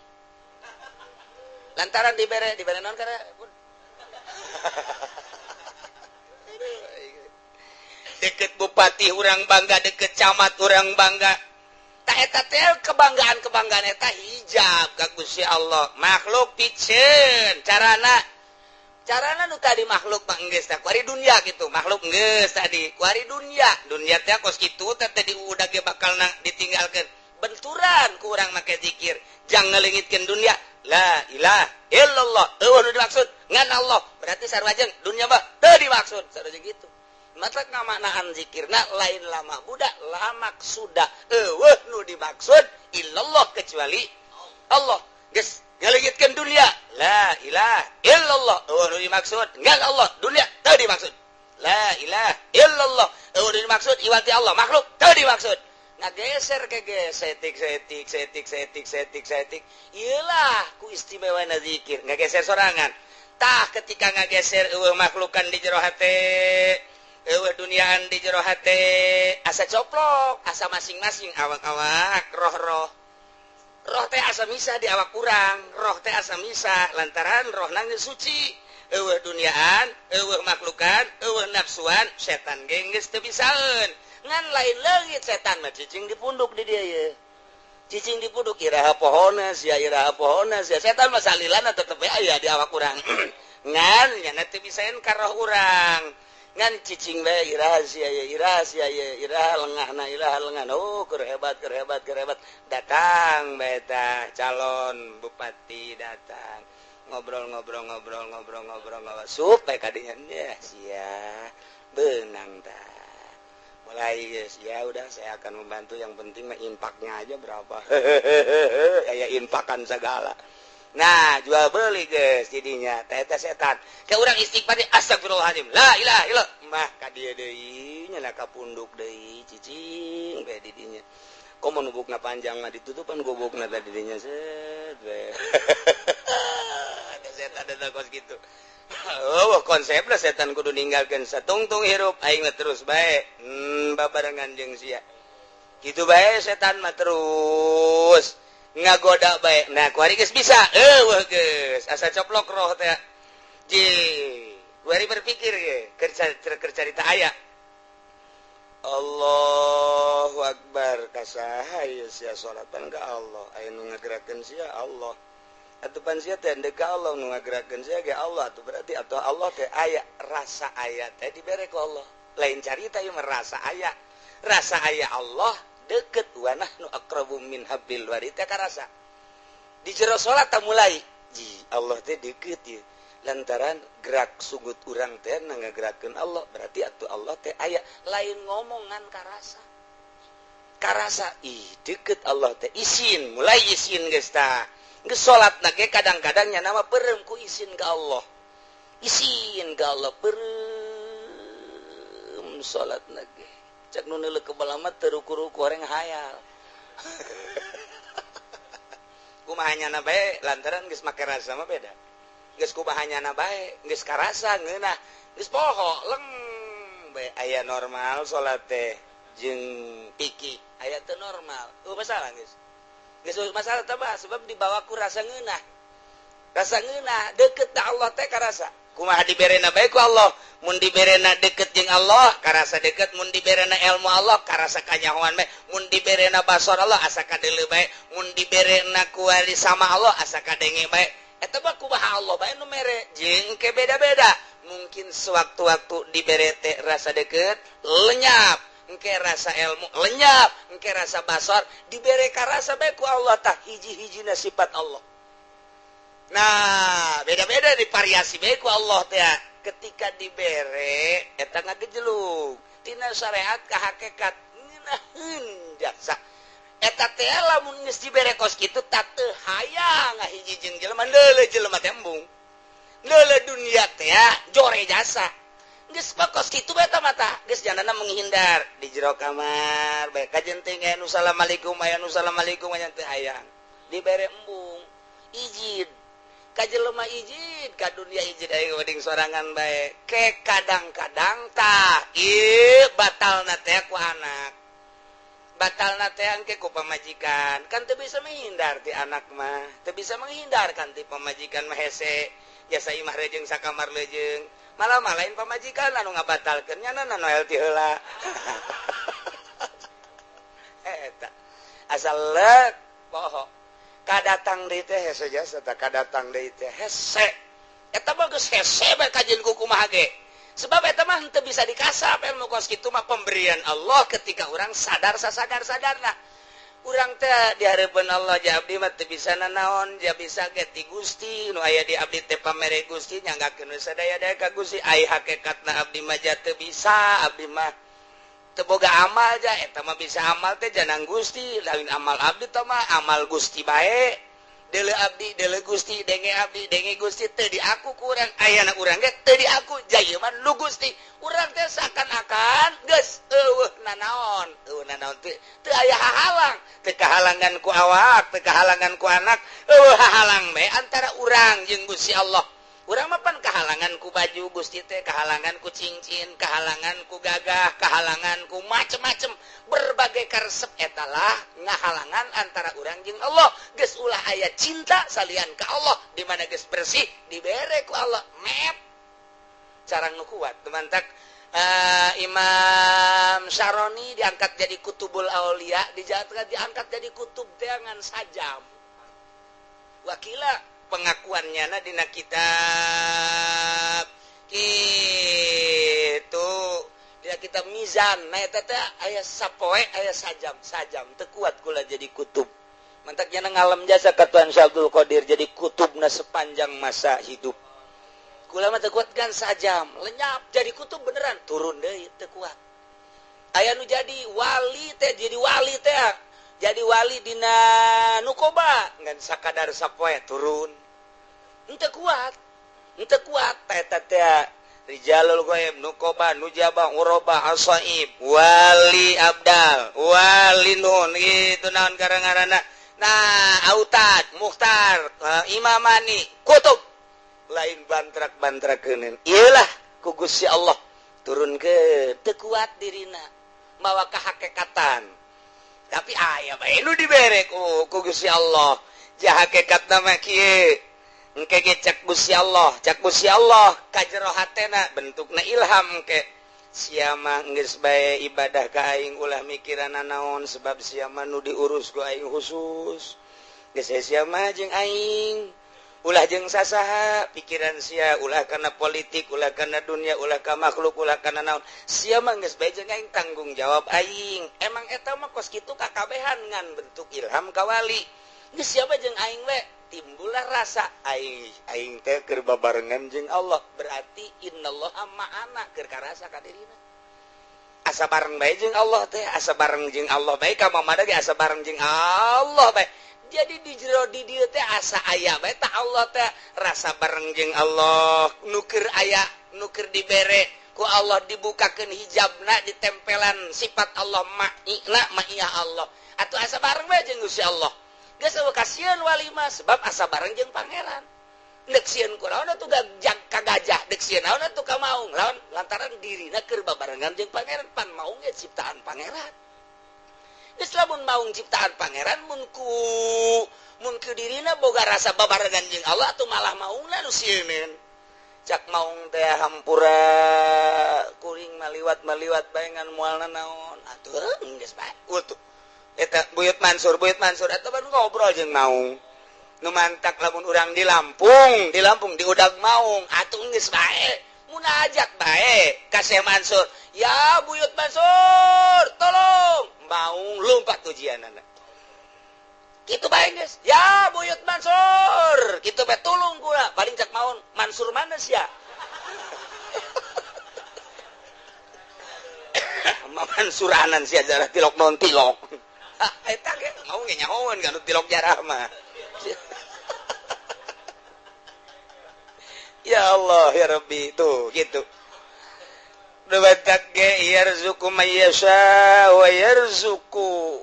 Lantaran dibere naon kana deket bupati urang bangga, deket camat urang bangga. Tak eta teh kebanggaan-kebanggaan eta hijab ka Gusti Allah. Makhluk piceun carana, carana nu tadi makhluk mah geus tah kuari dunia gitu. Makhluk geus tadi kuari dunia. Dunia teh kos kitu teh diudag ge bakal ditinggalkeun. Benturan ku urang make zikir, jangan ngaleungitkeun dunia. La ilaha illallah. Eueuh nu dimaksud ngan Allah. Berarti sarua jeung dunia mah teu dimaksud sarua jeung kitu. Matlak ngamaknaan zikirna lain lama budak lamak sudah eueuh nu dimaksud illallah kecuali Allah. Geus ngaleungitkeun dunia. La ilaha illallah. Eueuh nu dimaksud ngan Allah. Dunia teu dimaksud. La ilaha illallah. Eueuh nu dimaksud iwati Allah. Makhluk teu dimaksud. Ngageser ke setik setik setik setik setik setik. Iyalah ku istimewana zikir ngageser sorangan. Tah ketika ngageser eueuh makhlukan di jero hate, eueuh duniaan di jero hate, asa coplok, asa masing-masing awak-awak roh-roh. Roh teh asa misah di awak urang, roh teh asa misah lantaran rohna geus suci. Eueuh duniaan, eueuh makhlukan, eueuh nafsuan, setan ge geus teu bisaeun. Ngan lain leungit setan mah cicing di punduk di dieu ye. Cicing di punduk iraha pohona sia, iraha pohona sia. Setan mah salilana tetep aya di awak urang. Ngan nya teu bisaeun ka roh urang. Ngan cicing bae iraha sia ye, iraha sia ye, iraha lengahna, iraha lengahna. Oh, keur hebat, keur hebat, keur hebat. Datang bae tah calon bupati datang. Ngobrol ngobrol ngobrol ngobrol ngobrol ngobrol. Sup bae kadinya ya sia. Benang tah. Mulai guys, ya udah saya akan membantu, yang penting mah impaknya aja berapa. Kayak infakan segala. Nah, jual beli guys jadinya. Teh setan. Kayak urang istighfar astagfirullahaladzim. La ilaha illallah. Mah ka dieu deui nya ka punduk deui cicing bae di dinya. Komo nubukna panjang mah ditutupan gubukna tadi dinya set bae. Setan ada kos gitu. Oh, konsepna setan kudu ninggalkeun satungtung hirup aing mah terus bae. Babarengan jeung sia. Kitu bae setan mah terus ngagoda bae. Nah, kuari geus bisa. Eueuh geus asa coplok roh teh. Ji, kuari berpikir ge keur carita aya. Allahu Akbar kasaha ieu sia salatan ka Allah. Aya nu ngagerakeun sia Allah. Atupan sia teh ndek ka Allah nu ngagerakeun sia ge Allah atuh berarti atau Allah teh aya rasa aya teh dibere ku Allah. Lain carita ieu mah rasa aya. Rasa aya Allah deket wa nahnu aqrabu min hablil warid teh karasa. Di jero salat tah mulai ji Allah teh deket ieu. Lantaran gerak sungut urang teh ngagerakeun Allah berarti atuh Allah teh aya lain ngomongan karasa. Karasa ih deket Allah teh isin mulai isin geus tah. Geus salat na ge kadang-kadang nya nama perem ku isin ka Allah. Isin ka Allah perem salat na ge. Cek nu neuleuh kebal mah teu ruku-ruku horeng hayal. Kumaha nyana bae lantaran geus make rasa mah beda. Geus kumaha nyana bae geus karasa ngeunah geus poho leng bae aya normal salat teh jeung pikir aya teu normal. Masalah geus. Geus masalah teh bah sebab dibawa ku rasa ngeunah. Rasa ngeunah deket da Allah teh karasa. Kumaha diberena bae ku Allah. Mun diberena deket jeung Allah karasa deket, mun diberena ilmu Allah karasa kanyahoan bae, mun diberena basor Allah asa kadeuleu bae, mun diberena kuali sama Allah asa kadenge bae. Eta mah kumaha Allah bae nu mere jeung ke beda-beda. Mungkin sewaktu-waktu dibere teh rasa deket lenyap. Engke rasa ilmu lenyap, engke rasa basor dibere karasa bae ku Allah tah hiji-hijina sifat Allah. Nah, beda-beda di variasi bae ku Allah teh. Ketika dibere eta ngagejelug tina syariat ka hakikat ngeunaheun jasa. Eta teh lamun geus dibere kos kitu tah teu hayang ngahiji jeung jelema leuleuh jelema teh embung. Leuleuh dunia teh jore jasa. Geus kos kitu bae tah mata geus janana menghindar di jero kamar bae kajenting aya nu assalamualaikum aya nu assalamualaikum aya teu hayang dibere embung izin ka jelema izin ka dunia izin aya geuning sorangan bae ke kadang-kadang tah ieu batalna teh ku anak batalna teh engke ku pamajikan kan teu bisa menghindar ti anak mah teu bisa menghindar kan ti pamajikan mah hese jasa imah rejeung sakamar lejeung malah malain pamajikan anu ngabatalkeun nya na noel ti heula. Eta asal leuk poho kadatang deui teh hese jasa tah kadatang deui teh hese. Eta mah geus hese bae kajeun ku kumaha ge. Sebab eta mah henteu bisa dikasap ilmu kos kitu mah pemberian Allah ketika urang sadar sasadar-sadarna. Urang teh di hareupeun Allah ja abdi mah teu bisa nanaon, ja bisa ge ti Gusti nu aya di abdi teh pamere Gusti nyanggakeun we sadaya-daya ka Gusti. Ai hakikatna abdi mah ja teu bisa, abdi mah teu boga amal ja eta mah bisa amal teh janang Gusti, lain amal abdi teh mah amal Gusti bae. Deuleu abdi, deuleu Gusti, denge abdi, denge Gusti teu diaku ku urang, ayana urang ge teu diaku, ja ieu mah nu Gusti. Urang teh seakan-akan geus eueuh nanaon, eueuh nanaon teh teu aya hahalang, teu kahalangan ku awak, teu kahalangan ku anak, eueuh hahalang bae antara urang jeung Gusti Allah. Urang mah pan kahalangan ku baju Gusti teh, kahalangan ku cincin, kahalangan ku gagah, kahalangan ku macem-macem, berbagai karesep etalah ngahalangan antara urang jeung Allah. Geus ulah aya cinta salian ka Allah, di mana geus bersih dibere ku Allah. Mep carang nu kuat temantak Imam Imam Syaroni diangkat jadi kutubul aulia, diangkat jadi kutub dengan sajam. Wakila pengakuannya na dina kitab kitu, dina kitab Mizan. Nah eta teh aya sapoe aya sajam, sajam teu kuat kula jadi kutub. Mantak nya ngalem jasa ka Tuan Syekh Abdul Qadir jadi kutubna sepanjang masa hidup. Kula mah teu kuat kan sajam, lenyap jadi kutub beneran turun deui teu kuat. Aya nu jadi wali teh, jadi wali teh, jadi wali dina nukoba ngan sakadar sapoe turun. Henteu kuat. Henteu kuat eta teh rijalul ghaib, nukoba, nujaba, uroba, asaib, wali abdal, wali nun gitu naon garang-garana. Nah, autad, mukhtar, imamani, kutub. Lain bantrak-bantrakeun. Iyalah ku Gusti Allah turun ke teu kuat dirina mawa kahakekatan. Tapi aya bae nu dibere ku Gusti Allah. Ja hakekatna mah kieu. Engke ge cek Gusti Allah, cek Gusti Allah ka jero hatena bentukna ilham engke. Sia mah geus bae ibadah ka aing ulah mikiran naon sebab sia mah nu diurus ku aing khusus. Geus sia mah jeung aing ulah jeung sasaha pikiran sia ulah kana politik, ulah kana dunia, ulah ka makhluk, ulah kana naon. Sia mah geus bae jeung aing tanggung jawab aing. Emang eta mah kos kitu kakabehan ngan bentuk ilham ka wali. Geus sia mah jeung aing we timbullah rasa aing aing teh keur babarengan jeung Allah, berarti innallaha ma'ana keur karasa ka dirina. Asa bareng bae jeung Allah teh, asa bareng jeung Allah bae ka mamada ge asa bareng jeung Allah bae. Jadi di jero di dieu teh asa aya bae tah Allah teh rasa bareng jeung Allah, nu keur aya, nu keur dibere ku Allah dibukakeun hijabna ditempelan sifat Allah ma'ina ma'iyah Allah. Atuh asa bareng bae jeung Gusti Allah. Geus eueuh kasieun wali mah sebab asa bareng jeung pangeran. Deuk sieun ku lawan atuh ka gajah, deuk sieun naon atuh ka maung. Lawan lantaran dirina keur babarengan jeung pangeran, pan maung ge ciptaan pangeran. Geus lamun maung ciptaan pangeran mun ku dirina boga rasa babarengan jeung Allah atuh malah maungna nu sieuneun. Cak maung teh hampura kuring maliwat-maliwat bae ngan moalna naon. Atuh geus bae. Utuh. Eta Buyut Mansur eta baru ngobrol jeung maung. Nu mantak lamun urang di Lampung, di Lampung diudag maung, atuh geus bae. Munajat bae ka Syekh Mansur. Ya Buyut Mansur, tolong. Maung lompat ujianana. Kitu bae geus. Ya Buyut Mansur, kitu bae tulung kula. Paling cak maung, Mansur mana sia? Mansuranan sia jarah tilok non tilok. Eta ge mau ge nyahoan kan tilok jarah mah. Ya Allah ya Rabbi tuh gitu. Debatak ge yarzuqu may yasha wa yarzuqu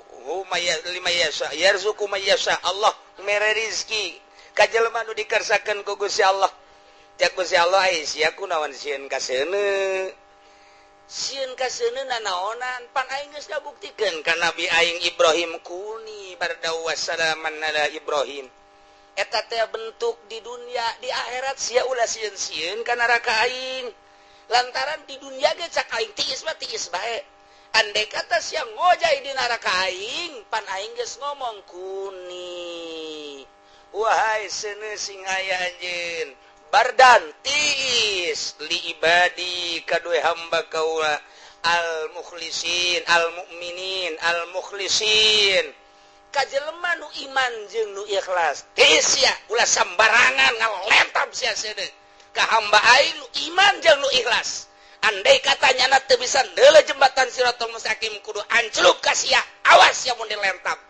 lima yasha yarzuqu may yasha. Allah mere rezeki ka jelema nu dikersakeun ku Gusti Allah. Cak Gusti Allah ai sia kunaon sieun ka seuneu. Sieun ka seuneu nanaonan pan aing geus ngabuktikeun ka Nabi aing Ibrahim kuni bardaw wassalaman ala Ibrahim. Eta teh bentuk di dunia, di akhirat sia ulah sieun-sieun ka neraka aing. Lantaran di dunia ge cak aing tiis mah tiis bae. Andai kata sia ngojay di neraka aing, pan aing geus ngomong kuni. Wahai seuneu sing aya anjeun, bardan tiis li ibadi kadue hamba kaula al mukhlisin al mukminin al mukhlisin. Ka jelema nu iman jeung nu ikhlas tiis sia ulah sambarangan ngalentab sia seuneu ka hamba aing nu iman jeung nu ikhlas. Andai katanya na teu bisa neuleuh jembatan Siratal Mustaqim kudu ancluk ka sia, awas sia mun dilentab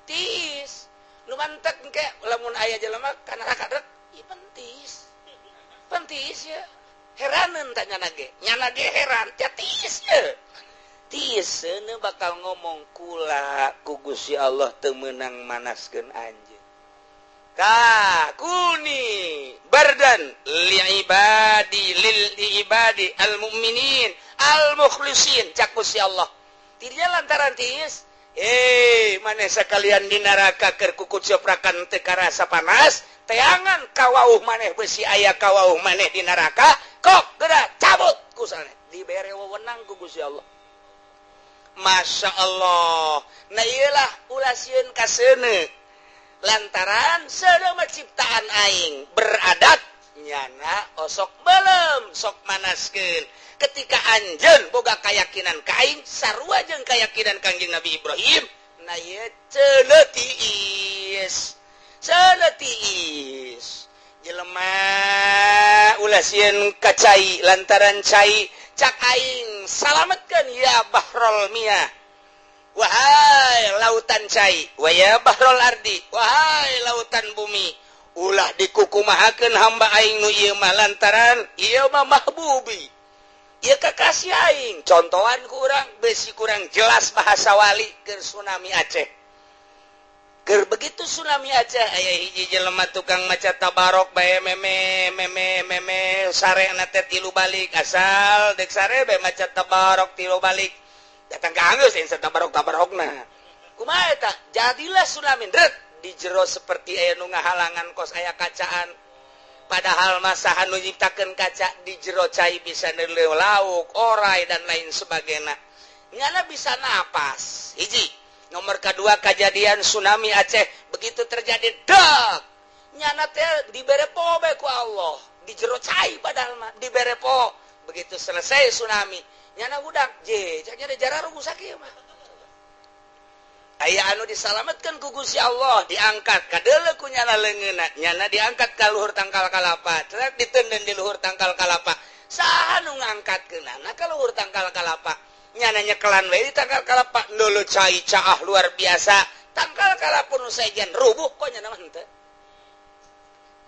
tiis. Nu mantek engke lamun aya jelema ka neraka rek ieu pentis pentis ya heraneun tah nyana ge heran tia tiis ya tiis seuneu bakal ngomong kula ku Gusti Allah teu meunang manaskeun anjeun. Ka kuni bardan li ibadi lil ibadi al mukminin al mukhlisin cak Gusti Allah. Tidinya lantaran tiis maneh sakalian di neraka keur kukut soprakan teu karasa panas teangan kawauh maneh besi aya kawauh maneh di neraka kok geura cabut kusane dibere wewenang ku Gusti Allah. Masya Allah. Nah iyalah ulah sieun ka seuneu lantaran seuneu mah ciptaan aing beradat nyana osok belem sok manaskeun. Ketika anjeun boga keyakinan ka aing sarua jeung keyakinan Kangjeng Nabi Ibrahim, nah ieu ceuleu tiis, ceuleu tiis. Jelema ulah sieun ka cai lantaran cai cak aing salametkeun ya bahrol miyah, wahai lautan cai, waya bahrol ardi, wahai lautan bumi, ulah dikukumahakeun hamba aing nu ieu mah lantaran ieu mah mahbubi, ieu kakasih aing. Contohan kurang besi kurang jelas bahasa wali keur tsunami Aceh. Keur begitu tsunami Aceh aya hiji jelema tukang maca tabarok bae meme meme meme sarena teh tilu balik, asal dek sare bae maca tabarok tilu balik. Datang ka anggeus insa tabarok tabarokna. Kumaha eta? Jadilah tsunami dret di jero seperti aya nu ngahalangan kos aya kacaan. Padahal masa anu nyiptakeun kaca di jero cai bisa neuleuh lauk, orai dan lain sebagainya. Nyana bisa napas. Hiji. Nomor kedua kejadian tsunami Aceh begitu terjadi dak nyana teh dibere po bae ku Allah di jero cai padahal mah dibere po. Begitu selesai tsunami nyana budak je caknya da jara rusak ieu mah. Aya anu disalametkeun ku Gusti Allah diangkat kadeuleu ku nyana leungeunna, nyana diangkat ka luhur tangkal kalapa, trek ditenden di luhur tangkal kalapa. Saha nu ngangkatkeunana ka luhur tangkal kalapa? Nyana nyekelan we di tangkal kalapa nulu cai caah luar biasa, tangkal kalapa nu sejen rubuh kok nyana mah henteu.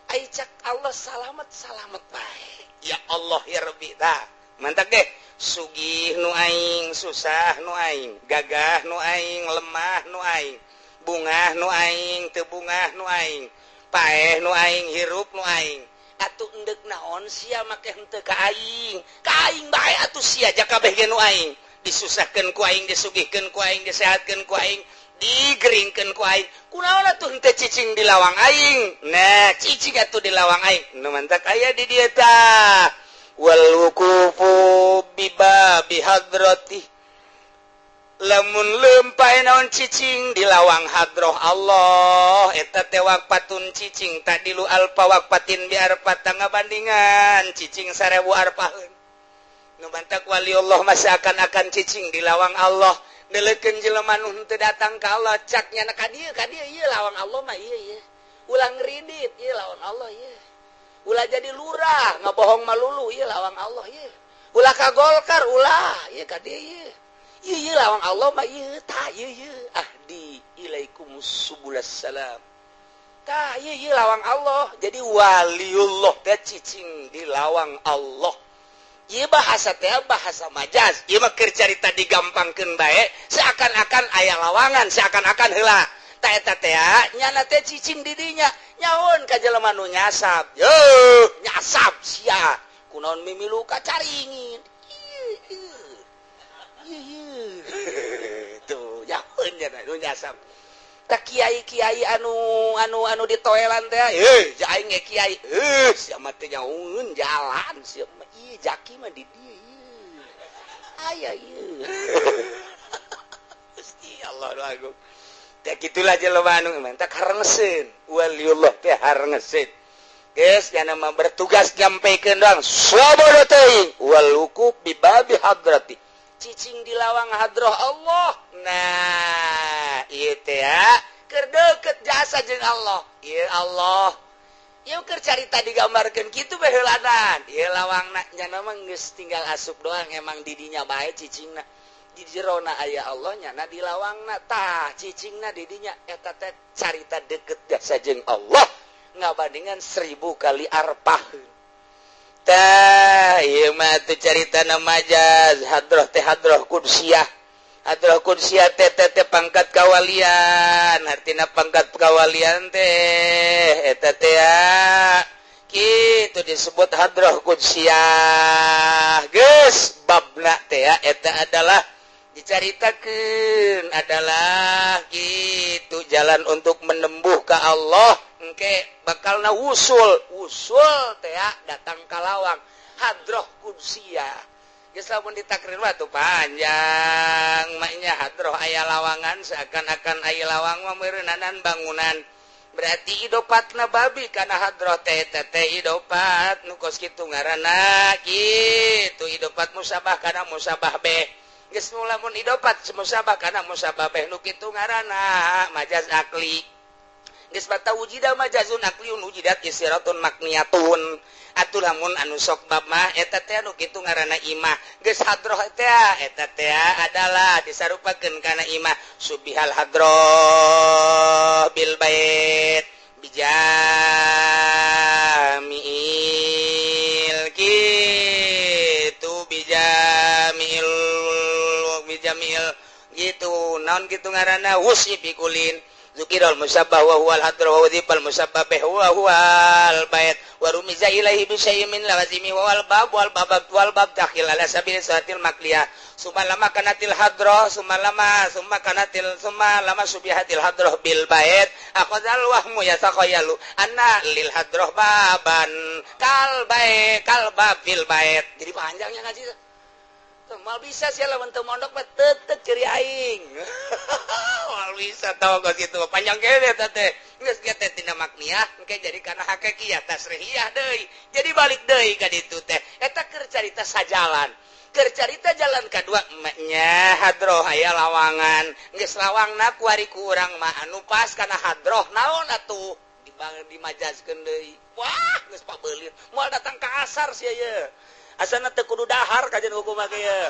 Ai cak Allah salamet salamet bae. Ya Allah ya Rabbi tah. Mantap deh. Sugih nu aing, susah nu aing, gagah nu aing, lemah nu aing, bungah nu aing, teu bungah nu aing, paeh nu aing, hirup nu aing. Atuh endek naon sia make henteu ka aing? Ka aing bae atuh sia jakabeh ge nu aing. Disusahkeun ku aing, disugihkeun ku aing, disehatkeun ku aing, digeringkeun ku aing. Kunaon atuh henteu cicing di lawang aing? Nah, cicing atuh di lawang aing. Nu mantak aya di dieu tah. Wal wuqufu bi babi hadrati, lamun lempay naon cicing di lawang hadroh Allah eta teh waqfatun cicing tadilu alfa waqfatin bi arfata ngabandingan cicing 1000 arfaheun. Nu mantak wali Allah masih akan-akan cicing di lawang Allah neuleukeun jelema nu henteu datang ka Allah cak nyana ka dieu ieu lawang Allah mah ieu ieu ulah ngridit ieu lawang Allah ieu ulah jadi lurah ngabohong malulu ieu lawang Allah ieu ulah ka Golkar ulah ieu ka dieu ieu ieu lawang Allah mah ieu tah ieu ieu ahdi ilaikumus subulas salam tah ieu ieu lawang Allah. Jadi waliullah teh cicing di lawang Allah. Ieu bahasa teh bahasa majaz, ieu mah keur carita digampangkeun bae seakan-akan aya lawangan, seakan-akan heula tah eta teh nyana teh cicing di dinya nyaun ka jelema nu nyasab, yeuh nyasab sia kunaon mimilu ka caringin ieu tuh nyaun nya nu nyasab. Tak kiai-kiai anu anu anu di toelan teh heuh aing ge kiai heuh sia mah teh nyaun jalan sia mah ieu jaki mah di dieu ieu aya ieu. Gusti Allah agung. Teh kitulah jelema anu mah tah harengeseun waliullah teh harengeseun. Geus nya mah bertugas nyampikeun doang sabodo teuing wal wuquf bi babi hadrati, cicing di lawang hadroh Allah. Nah ieu teh keur deukeut jasa jeung Allah. Ieu Allah ieu keur carita digambarkeun kitu bae heulanan. Ieu lawangna nyana mah geus tinggal asup doang emang di dinya bae cicingna. Di jerona aya Allah nyana di lawangna tah cicingna di dinya eta teh carita deukeut jasa jeung Allah ngabandingan 1000 kali arpah. Tah ieu mah teh caritana majaz hadroh teh hadroh kudsiyah. Hadroh kudsiyah teh teh pangkat kawalian, artina pangkat kawalian teh eta teh kitu disebut hadroh kudsiyah. Geus babna teh eta adalah dicaritakeun adalah gitu jalan untuk menembuh ke Allah. Engke bakalna wusul, wusul teh datang ka lawang hadroh kudsiyah. Geus lamun ditakrir mah tuh panjang maknya hadroh aya lawangan seakan-akan aya lawang mah meureunanan bangunan. Berarti idopatna babi kana hadroh teh teh idopat nu kos kitu ngaranna kitu idopat musabah kana musabah beh. Geus lamun idopat musabah kana musabah beh nu kitu ngaranna majaz akli. Geus bata wujida majazun akliun wujidat isiratun makniyatun. Atuh lamun anu sok bab mah eta teh anu kitu ngaranna imah. Geus hadroh teh eta teh adalah disarupakeun kana imah subihal hadroh bil bait bijamiil kitu bijamiil bijamiil gitu naon kitu ngaranna wusi bikulin zukirul musabbah wa huwal hadra wa udhibal musabbah wa huwal bait wa rumiza ilaihi bi syai'in min lawazimi wa wal bab wal bab wal bab dakhil ala sabil satil makliyah summa lama kanatil hadra summa lama summa kanatil summa lama subihatil hadrah bil bait akhadzal wahmu yatakhayyalu anna lil hadrah baban kal bait kal bab bil bait. Jadi panjangnya ngaji mal bisa sih lamun teu mondok mah teu ciri aing. Mal bisa tahu kos kitu panjang kene eta teh. Geus ge teh tina makniah engke jadi kana hakikiyah tasrihiyah deui. Jadi balik deui ka ditu teh. Eta keur carita sajalan. Keur carita jalan kadua nya hadroh aya lawangan. Geus lawangna kuari ku urang mah anu pas kana hadroh naon atuh dimajazkeun deui. Wah, geus pabeulit. Moal datang ka asar sia ye. Asana teu kudu dahar kajian hukum mah kieu.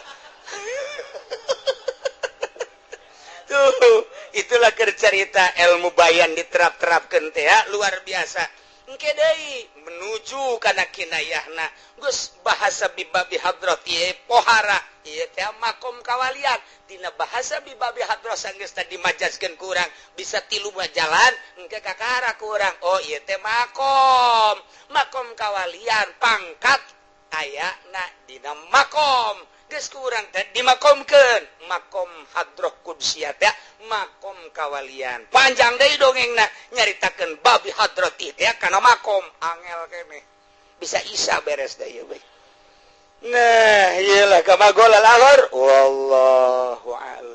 Tuh, itulah cerita ilmu bayan diterap-terapkeun teh luar biasa. Engke deui menuju kana kinayahna. Geus bahasa bibabi hadrat ieu pohara, ieu teh makom kawalian. Dina bahasa bibabi hadrat sanggeus tadi majazkeun ku urang bisa tilu jalan engke kakara ku urang. Oh, ieu teh makom. Makom kawalian pangkat ayana dina makom. Geus ku urang teh dimakomkeun makom hadroh kudsiyah teh makom kawalian. Panjang deui dongengna nyaritakeun babi hadroh teh kana makom angel keneh. Bisa isa beres deui we. Nah, ieu lah kama golal akhir. Wallah